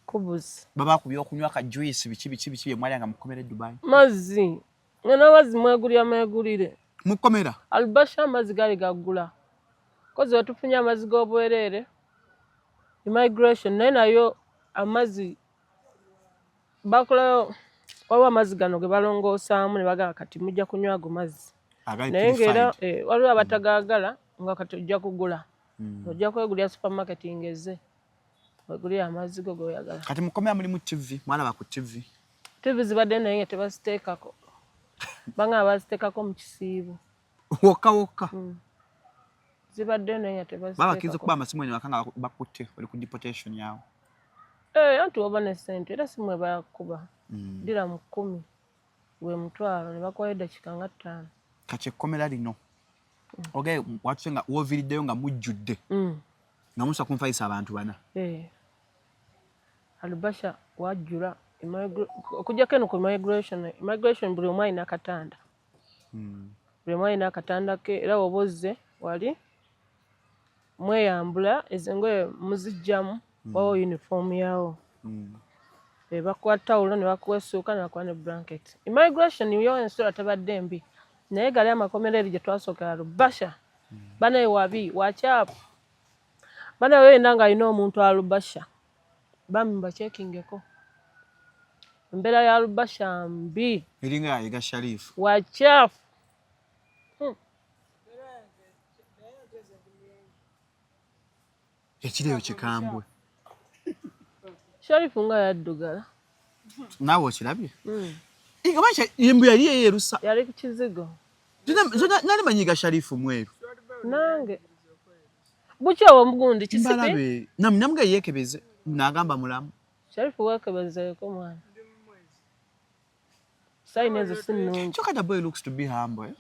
Kubuzi. Baba ku byokunywa ka juice biki biki biki bye mwalyanga mu kkomera e Dubai? Mazzi. Nga n'amazzi mwegulira mwegulire. Mu kkomera? Albasha amazzi gaali gaggula. Kozi wetufunye amazzi g'obwereere. Immigration naye nayo amazzi bakolayo Waliwo amazzi gano ge balongoosaamu ne bagamba kati mujja kunywa ago mazzi. Agali Naye ng'era purified. Waliwo abatagaagala nga kati ojja kugula. Ojja kwegulira supermarket ng'ezze. Wegulire amazzi go g'oyagala. Kati mukomera mulimu TV, mwalaba ku TV? TV zibadde naye nga tebaziteekako. Bangamba baziteekako mu kisiibo. Wokka wokka. Zibadde naye nga Baba bakkiriza tebaziteekako. okuba amasimu eno waka nga bakutte oli ku deportation yawo. Eh, anti oba ne ssente era simu ebakuba. Ddira mu 10 gwe mutwalo ne bakuwayo eddakiika nga 5. Kati ekkomera lino. Okay, watuse nga wooviiriddeyo nga mujjudde. Nga musa kunfayisa abantu bana. Eh. Alubasha wajjula okuggyako eno ku immigration, immigration buli omu alina akatanda. Buli omu alina akatanda ke era bw'oba ozze wali mweyambula ezo engoye muziggyamu wawo uniform yawo. Bakuwa tawulo ne bakuwa essuuka ne bakuwa ne blanket. Immigration yo ensula tebadde mbi naye gali amakomera eri gye twasookera Alubasha. Banaye wabi wakyapu. Banaye yenna ng'alina omuntu Alubasha bambi mubakyekingeko. Embeera ya Alubasha mbi. Eringa yayiga Sharifu. Wakyafu. Ekireyo kikambwe. Sharifu nga yaddugala. Naawe okirabye? Nga embu yali yeerusa. Yali ku kizigo. Nali manyiga Sharifu mweru. Nange. Bukya obwo omugundi kisipi? Mbalabe. Namuga yeekebeze n'agamba mulamu. Sharifu weekebezeeko mwana. Sayini ezo si nnungi. Kyokka the boy looks to be humble. Eh?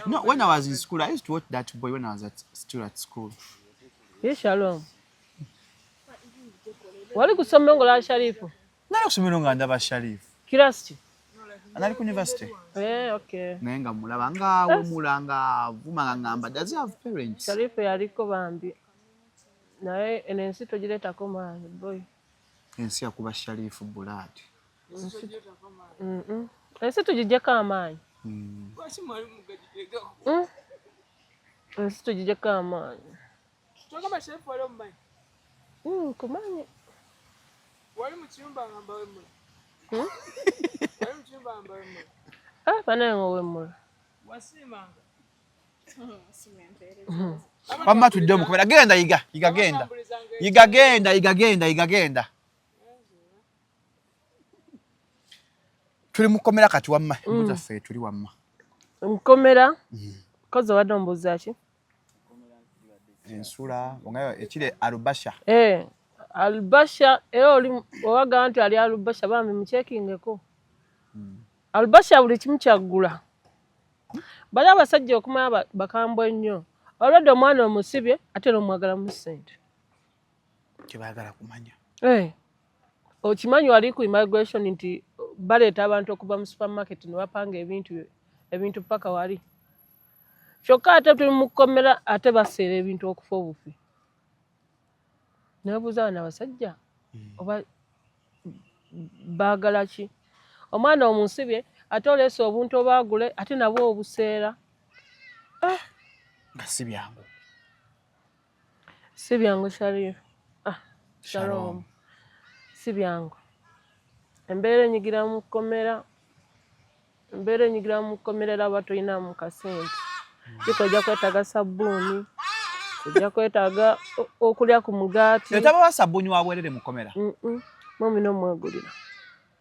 No, when I was in school, I used to watch that boy when I was still at school. Ye Shalom. Wali ku ssomero ng'olaba Sharifu? Nali ku ssomero nga ndaba Sharifu. Kirasi ki? Nali ku university. Eh, okay. Naye nga mulaba ng'awemula ng'avuma nga ngamba, does he have parents? Sharifu yaliko bambi. Naye eno ensi togireetako maanyi boy. Ensi yakuba Sharifu blood. Ensi tugiggyeko amaanyi. Ensi tugiggyeko amaanyi. Nkumanyi. Ah, banaye ng'owemula. Wamma tudde omukomera genda yiga yiga genda yiga genda yiga genda yiga genda. Tuli mukomera kati wamma embuza ffe tuli wamma. Mukomera kozi obadde ombuuza ki? Ensula ongayo ekiri Alubasha. Eh, Alubasha era oli owagamba nti ali Alubasha bambi mukyekingeko. Alubasha buli kimu kyaggula. Bali abasajja okumanya bakambwe nnyo. Olwadde omwana omusibye ate era omwagalamu ssente. Tebaagala kumanya. Eh. Okimanyi wali ku immigration nti baleeta abantu okuva mu supermarket ne bapanga ebintu paka wali. Kyokka ate tuli mu kkomera ate baseera ebintu okufa obufi. Nebuuza bano abasajja oba baagala ki? Omwana omusibye ate oleese obuntu obaagule ate nabwo obuseera. Nga si byangu. Si byangu Sharif. Ah, Shalom. Si byangu. Embeera enyigira mu kkomera. Embeera enyigira mu kkomera era aba tolinamu kasente. Jjukira ojja kwetaaga sabbuuni, ojja kwetaaga okulya ku mugaati. Tabawa sabbuuni wa bwerere mu kkomera? Mummy n'omwegulira.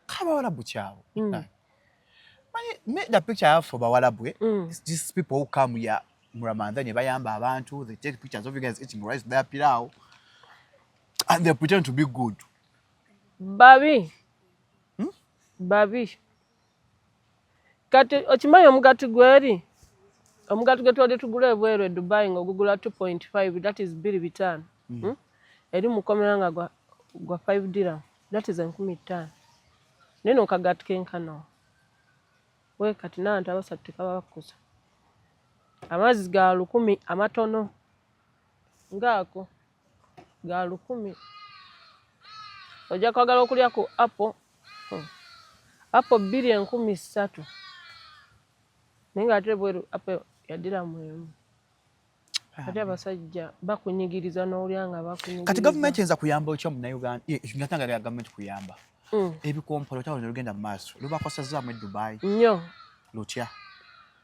Kabawalabu kyabo. Manyi the picture I have for Bawalabu, is these people who come here mu Ramadan ne bayamba abantu, they take pictures of you guys eating rice there pilau and they pretend to be good. Babi. Babi. Kati okimanyi omugaati gweri? Omugaati gwe tubadde tugula ebweru e Dubai ng'ogugula 2.5, that is 2.5. Eri mu kkomera nga gwa 5 dirham, that is 5,000. Naye no kagaati kenkana. We kati n'abantu abasatu tekaba bakkusa. Amazzi ga 1,000 amatono ngaako ga 1,000. Ojja kwagala okulya ku apple. Apple 2 3,000. Naye ng'ate ebweru apple ya dirham 1. Ate abasajja bakunyigiriza n'olya nga bakunyigiriza. Kati gavumenti eyinza kuyamba otya Munnayuganda? Nga tanga ya gavumenti kuyamba. Ebikompola otalo ne lugenda mu maaso, lubakosazaamu e Dubai? Nnyo. Lutya?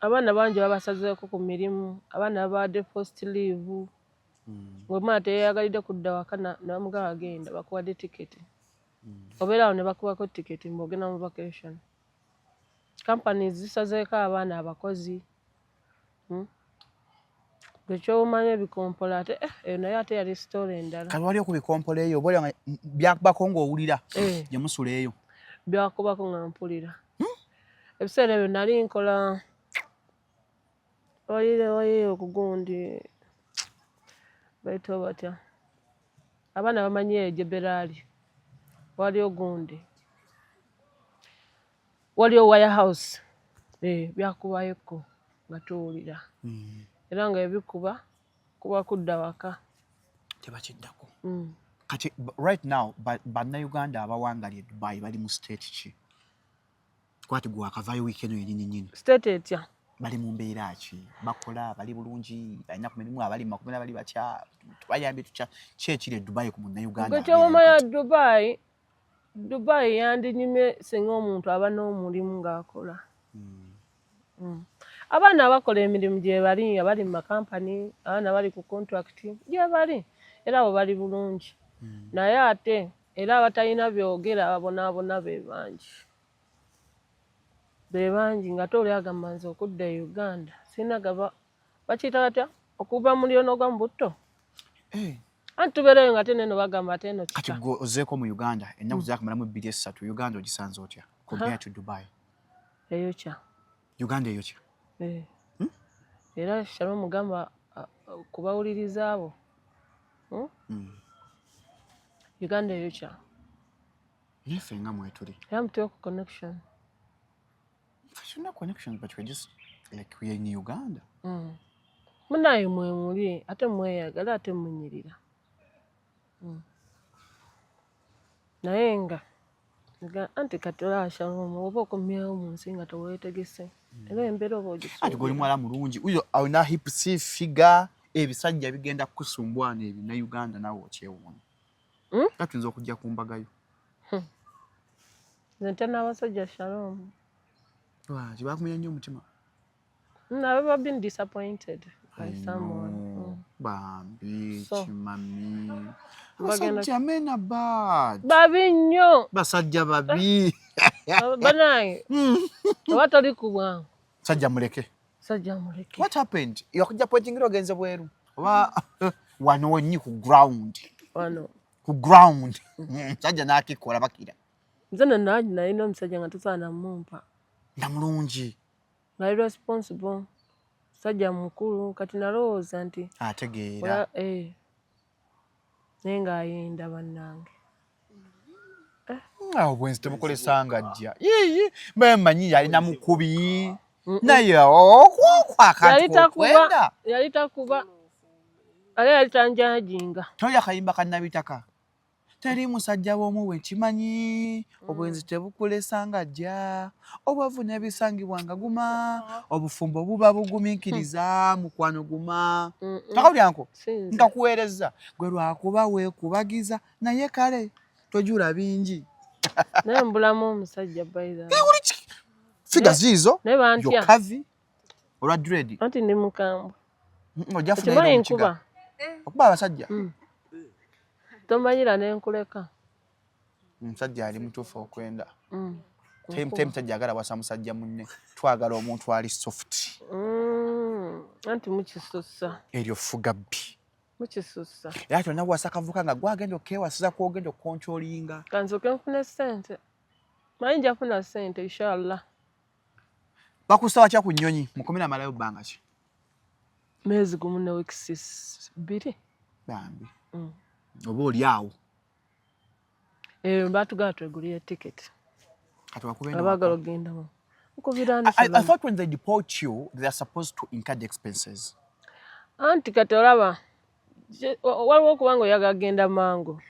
Abaana bangi babasazeeko ku mirimu, abaana babawadde forced leave. Ng'omwana teyeyagalidde kudda waka, ne bamugamba, "Genda, bakuwadde tiketi." Obeera awo ne bakubako tiketi ng'ogenda mu vacation. Companies zisazeeko abaana abakozi. Gwe ky'omanyi, ebikompola ate eyo naye ate yali story endala. Kati wali okubikompola eyo, oba nga byakubako ng'owulira? Eh. Gye musula eyo? Byakubako nga mpulira. Ebiseera ebyo nali nkola waliyo okugundi bayita batya, abaana bamanyi eyo Jebel Ali, waliyo gundi, waliyo warehouse. Eh, byakubayoko nga tuwulira era nga ebikuba kuba kudda waka. Tebakiddako. Kati right now bannayuganda abawangali e Dubai bali mu state ki? Kwati gwe wakavayo wiiki eno yenyini nyini. State etya? Bali mu mbeera ki? Bakola, bali bulungi, balina ku mirimu, abali mu makomera bali batya? Tubayambye tutya? Ki ekiri e Dubai ku munnayuganda Gwe abeerayo kyobamanya kati? Dubai, Dubai yandinyumye singa omuntu aba n'omulimu ng'akola. Abaana abakola emirimu gye bali, abali mu makampani, abaana bali ku contract gye bali, era abo bali bulungi. Naye ate era abatalina byogera ababonaabona be bangi, be bangi, nga ate oli agamba, "Nze okudda e Uganda sirina gaba." Bakiyita batya, okuva mu lyono ogwa mu butto? Eh, Anti tubeereyo nga ate neno bagamba ate eno kati kika. Gwe ozeeko mu Uganda ennaku zakamalamu 2, 3, Uganda ogisanze otya compared to Dubai? Eyokya. Uganda eyokya? Eh. Era Shalom gamba kubawuliriza abo, Uganda eyokya. Naffe nga mwetuli. Era muteeko connection. Tulina connections, but we're just like we are in Uganda. Munaye mwemuli ate mweyagala ate munyirira. Naye nga anti kati olaba Shalom, oba okomyewo mu nsi nga teweetegese, era embeera oba Ati gwe oli ogisuubira. Muwala mulungi uyo, alina hips, figure, ebisajja bigenda kukusumbwana ebyo na Uganda naawe okyewuunya. Nga tuyinza okujja ku mbagayo. Nze ntya n'abasajja, Shalom. Lwaki? Bakumenya nnyo omutima? I've ever been disappointed by someone. Bambi. Kimami. Bagenda- Abasajja, men are bad. Babi nnyo. Basajja babi. Banaye, oba toli ku bwangu. Sajja muleke. Sajja muleke. What happened? Yakujja pointingira ogenze bweru oba wano wenyi ku ground? Wano. Ku ground sajja n'akikola bakira. Nze nno nalina omusajja nga tosaana mumpa. Nga mulungi? Ngali responsible, musajja mukulu, kati nalowooza nti ategeera. Eh. Naye ng'ayenda, bannange. Awo bwenzi tebukolesanga jja yiyi, mbamanyi yalina mukubi, naye okwokwa Yali akantu takuba. okwenda. Yali takuba, ate yali tanjajinga. Toli akayimba kannabitaka, teri musajja w'omu bwe nkimanyi, obwenzi tebukulesanga jja, obwavu n'ebisangibwa nga guma, obufumbo buba bugumiikiriza, mukwano guma. Takawulyanko? Sinze. Nkakuweereza gwe lwakuba weekubagiza, naye kale tojula bingi. Naye mbulamu omusajja, by the way. Figure ziizo. Naye bantya. Yokavi olwa dread. Anti ndi mukambwe. Ojja funayo Okimanyi omukiga. nkuba. Okuba abasajja. Tomanyira nenkuleka. Omusajja ali mutuufu okwenda. Teri musajja agala wasa musajja munne, twagala omuntu ali soft. Anti mukisussa. Eryo fuga bbi. Mukisussa. Era tolina wasa kavuka nga gwagenda okewasiza kwogenda okucontrollinga. Kanzooke nfune ssente, manyi nja funa ssente, inshallah. Bakusaba kya ku nnyonyi mukomera amalayo bbanga ki? Mwezi 1 ne weeks 2. Bambi. Oba oli awo. Eyo batugamba twegulire tiketi. Kati wakubenda. Abaagala okugendamu nkubira. I thought when they deport you, they are supposed to incur the expenses. Anti kati olaba waliwo okuba nga oyagala genda mangu,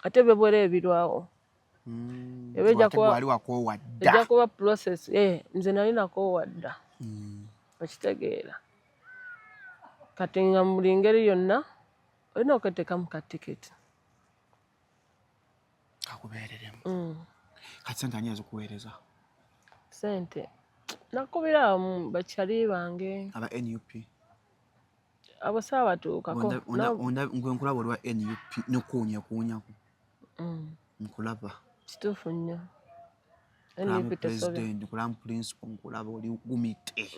ate bebwera ebirwawo. Eba ejja Ate gwali wakoowa dda. Ejja kuba process. Eh, nze nali nakoowa dda. Okitegeera? Kati nga mu buli ngeri yonna olina okweteekamu ka tiketi. Kakubeereremu. Kati sente ani yazikuweereza? Sente nakubira mu bakyali bange. Aba NUP? Abo saabatuukako. Ngwe nkulaba olwa NUP nokuwunya kuwunyako. Nkulaba. Kituufu nnyo. Nkulamu. NUP tesobya. President nkulamu, principal nkulaba, oli gumite.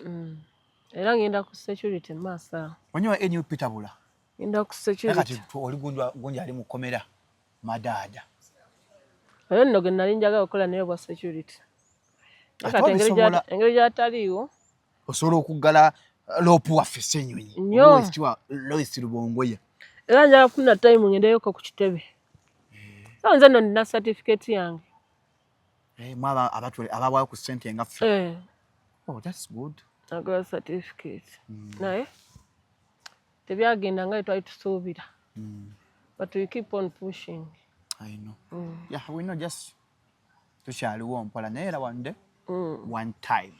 Era ngenda ku security maaso awo. Onye wa NUP tabula. Ngenda ku Naye kati security. oli gundi ali mukomera madaada. Oyo nno gwe nali njagala okukola naye bwa security. Naye Ate kati engeri obisobola. Engeri gy'ataliiwo. Osobola okuggala LOP waffe Ssenyonyi. Nnyo. Lois Lubongoya. Era njagala kufuna time ngendeyoko ku kitebe. So nze nno nina certificate yange. Eh, mwaba abawayo ku ssente nga ffe. Eh, Oh, that's good. Nagula certificate. Naye tebyagenda nga bwe twali tusuubira. But we keep on pushing. I know. Yeah, we know, just tukyaliwo mpola, naye era one day, one time.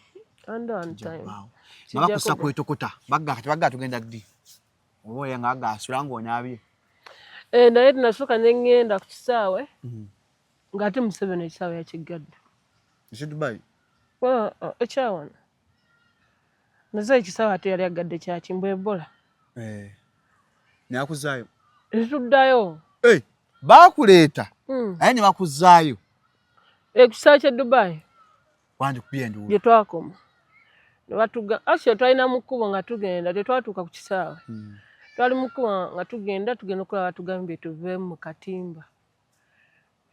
And one time. Waawo. Kijja Nga bakussa kuba. kwetokota bagga, kati bagga tugenda ddi oba oya nga agga asula ng'onaabye. Eh, naye tunasooka ne ŋŋenda ku kisaawe ng'ate Museveni ekisaawe yakiggadde. Eki Dubai? Ah, ah, ekyawano. Naze ekisaawe ate yali agadde kyakimbwa Ebola. Eh. Nakuzaayo? Tetuddayo. Eh, baakuleeta naye ne bakuzaayo? Eh, ku kisaawe ky'e Dubai. Wandikubye enduulu. Gye twakoma. Ne batuga actually twalina mu kkubo nga tugenda, tetwatuuka ku kisaawe. Twali mu kkubo nga tugenda, tugenda okulaba batugambye tuve mu katimba.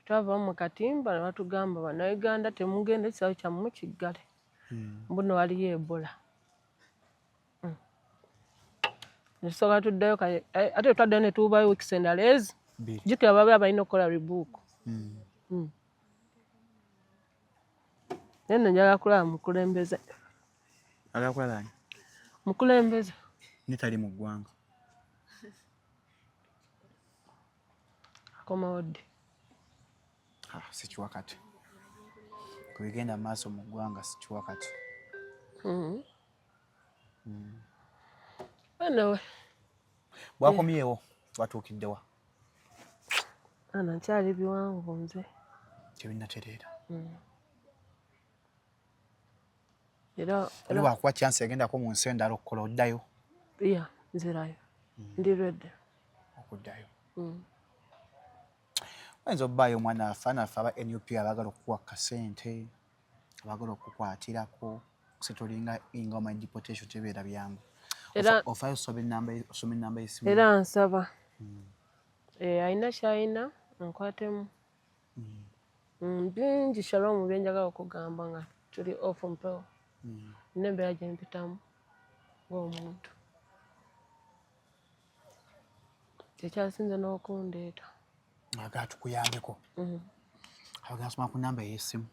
Twavamu mu katimba ne batugamba, "Bannayuganda temugenda, ekisaawe kyammwe kiggale. Mbu nno waliyo Ebola." Ne tusooka tuddayo kale, eh, ate twaddayo ne tuwubayo weeks endala ezi. Bbiri. Jjukira baba balina okukola rebook. Naye nno njagala kulaba mukulembeze. Agala kulaba ani? Mukulembeze. Ne tali mu ggwanga. Akomawo ddi? Ah, sikiwa kati. Ku bigenda mu maaso mu ggwanga sikiwa kati. Anyway, Bwakomyewo watuukiddewa? Ana nkyali biwanvu nze. Tebinnatereera. Era Oli wakuwa chance yagendako mu nsi endala okukola, oddayo? Yeah, nzirayo. Ndi ready. Okuddayo. Oyinza obbaayo omwana waffe, abaana baffe aba NUP abaagala okukuwa kasente, abaagala okukwatirako kusetolinga nga omanyi deportation tebeera byangu. Ofaayo osoma enamba y'essimu. Era nsaba. Eh, alina ky'alina nkwatemu. Bingi Shalom bye njagala okugamba nga tuli off mpewo. Nina embeera gye mpitamu ng'omuntu. Kyekyasinze n'okundeeta. Agala tukuyambeko. Abagala soma ku namba ey'essimu.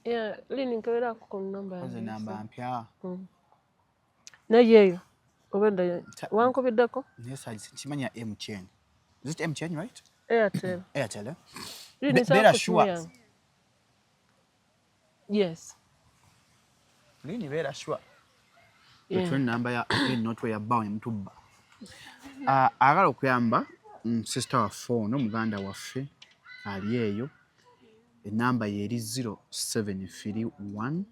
Yeah, Lini nkeberako ku namba Koze yange. Namba mpya. Naye eyo obedda wankubiddeko? Naye kimanya MTN. Is it MTN, right? Airtel. Airtel, eh? Lini nsaba Beera ku simu sure. yange. Yes. Lini beera sure. Yeah. Etwe namba ya enotwe ya bbaawo ne mutubba. Ah, agala okuyamba sister waffe ono, muganda waffe ali eyo, enamba ye eri 0731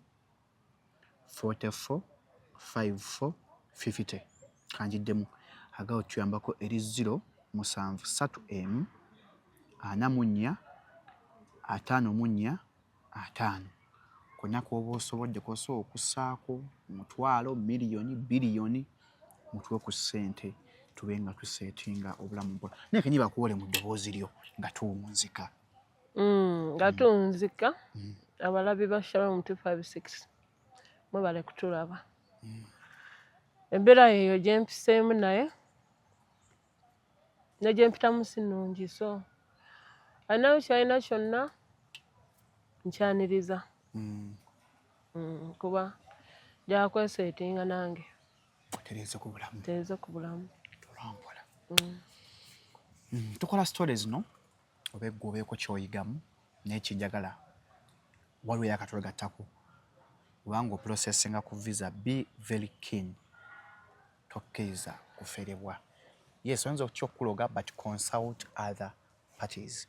44 54 50. Kanjiddemu, agala otuyambako eri 0 7 3 m 44 54 50. Konna kwoba osobodde kosobola okussaako 500, miliyoni, biliyoni, mutuwe ku ssente tube nga tusetinga obulamu mpola, naye kenyi bakuwole mu ddoboozi lyo nga tuwunzika. Nga tunzika, abalabi ba Shalom 256 mwebale kutulaba. Embeera yeeyo gye mpiseemu, naye ne gye mpitamu si nnungi, so alinayo kyalina kyonna nkyaniriza. Kuba njagala kwesetinga nange. Otereeze ku bulamu. Ntereeze ku bulamu. Tulampola. Tukola stories zino oba eggwe obeeko ky'oyigamu, naye kinjagala waliwo eyakatwegattako kubanga oprocessinga ku visa, be very keen, tokkiriza kuferebwa. Yes, oyinza okutya okukuloga, but consult other parties.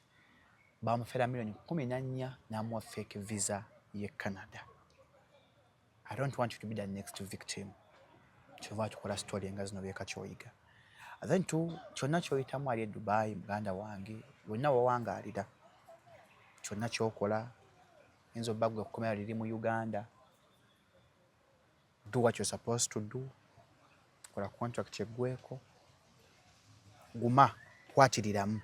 Bamufera miliyoni 14 n'amuwa fake visa ye Canada. I don't want you to be the next victim. Kyova tukola story nga zino, beeka kyoyiga. Then tu kyonna kyoyitamu ali e Dubai, muganda wange, wonna wawangaalira, kyonna kyokola, yinza obba gwe kukomera liri mu Uganda, do what you're supposed to do. Kola contract eggweko, guma, kwatiriramu,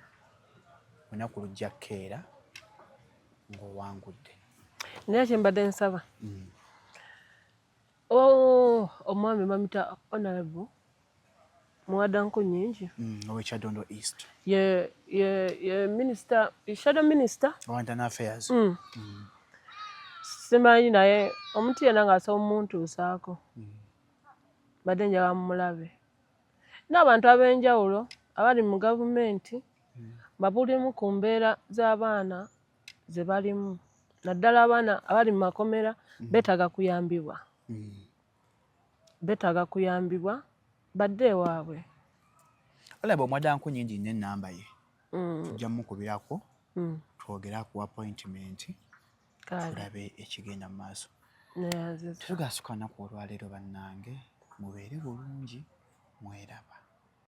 olunaku lujja kkeera ng'owangudde. Naye kyembadde nsaba, oh, omwami bamita Honorable Muwada Nkunyingi. Ow'e Kyadondo East. Ye minister, shadow minister owa internal affairs. Simanyi, naye omuntu yenna ng'asobola omuntuusaako, mbadde njagala mumulabe n'abantu ab'enjawulo abali mu gavumenti, babulimu ku mbeera z'abaana ze balimu, naddala abaana abali mu makomera. Beetaaga kuyambibwa, beetaaga kuyambibwa badde ewaabwe. Olaba Omuwada Nkunyingi n'ennamba ye, tujja mukubirako, twogere akuwa appointment. Kale. Tulabe ekigenda mu maaso. Neyanziza. Tetugasuka lunaku olwaleero. Bannange, mubeere bulungi, mweraba.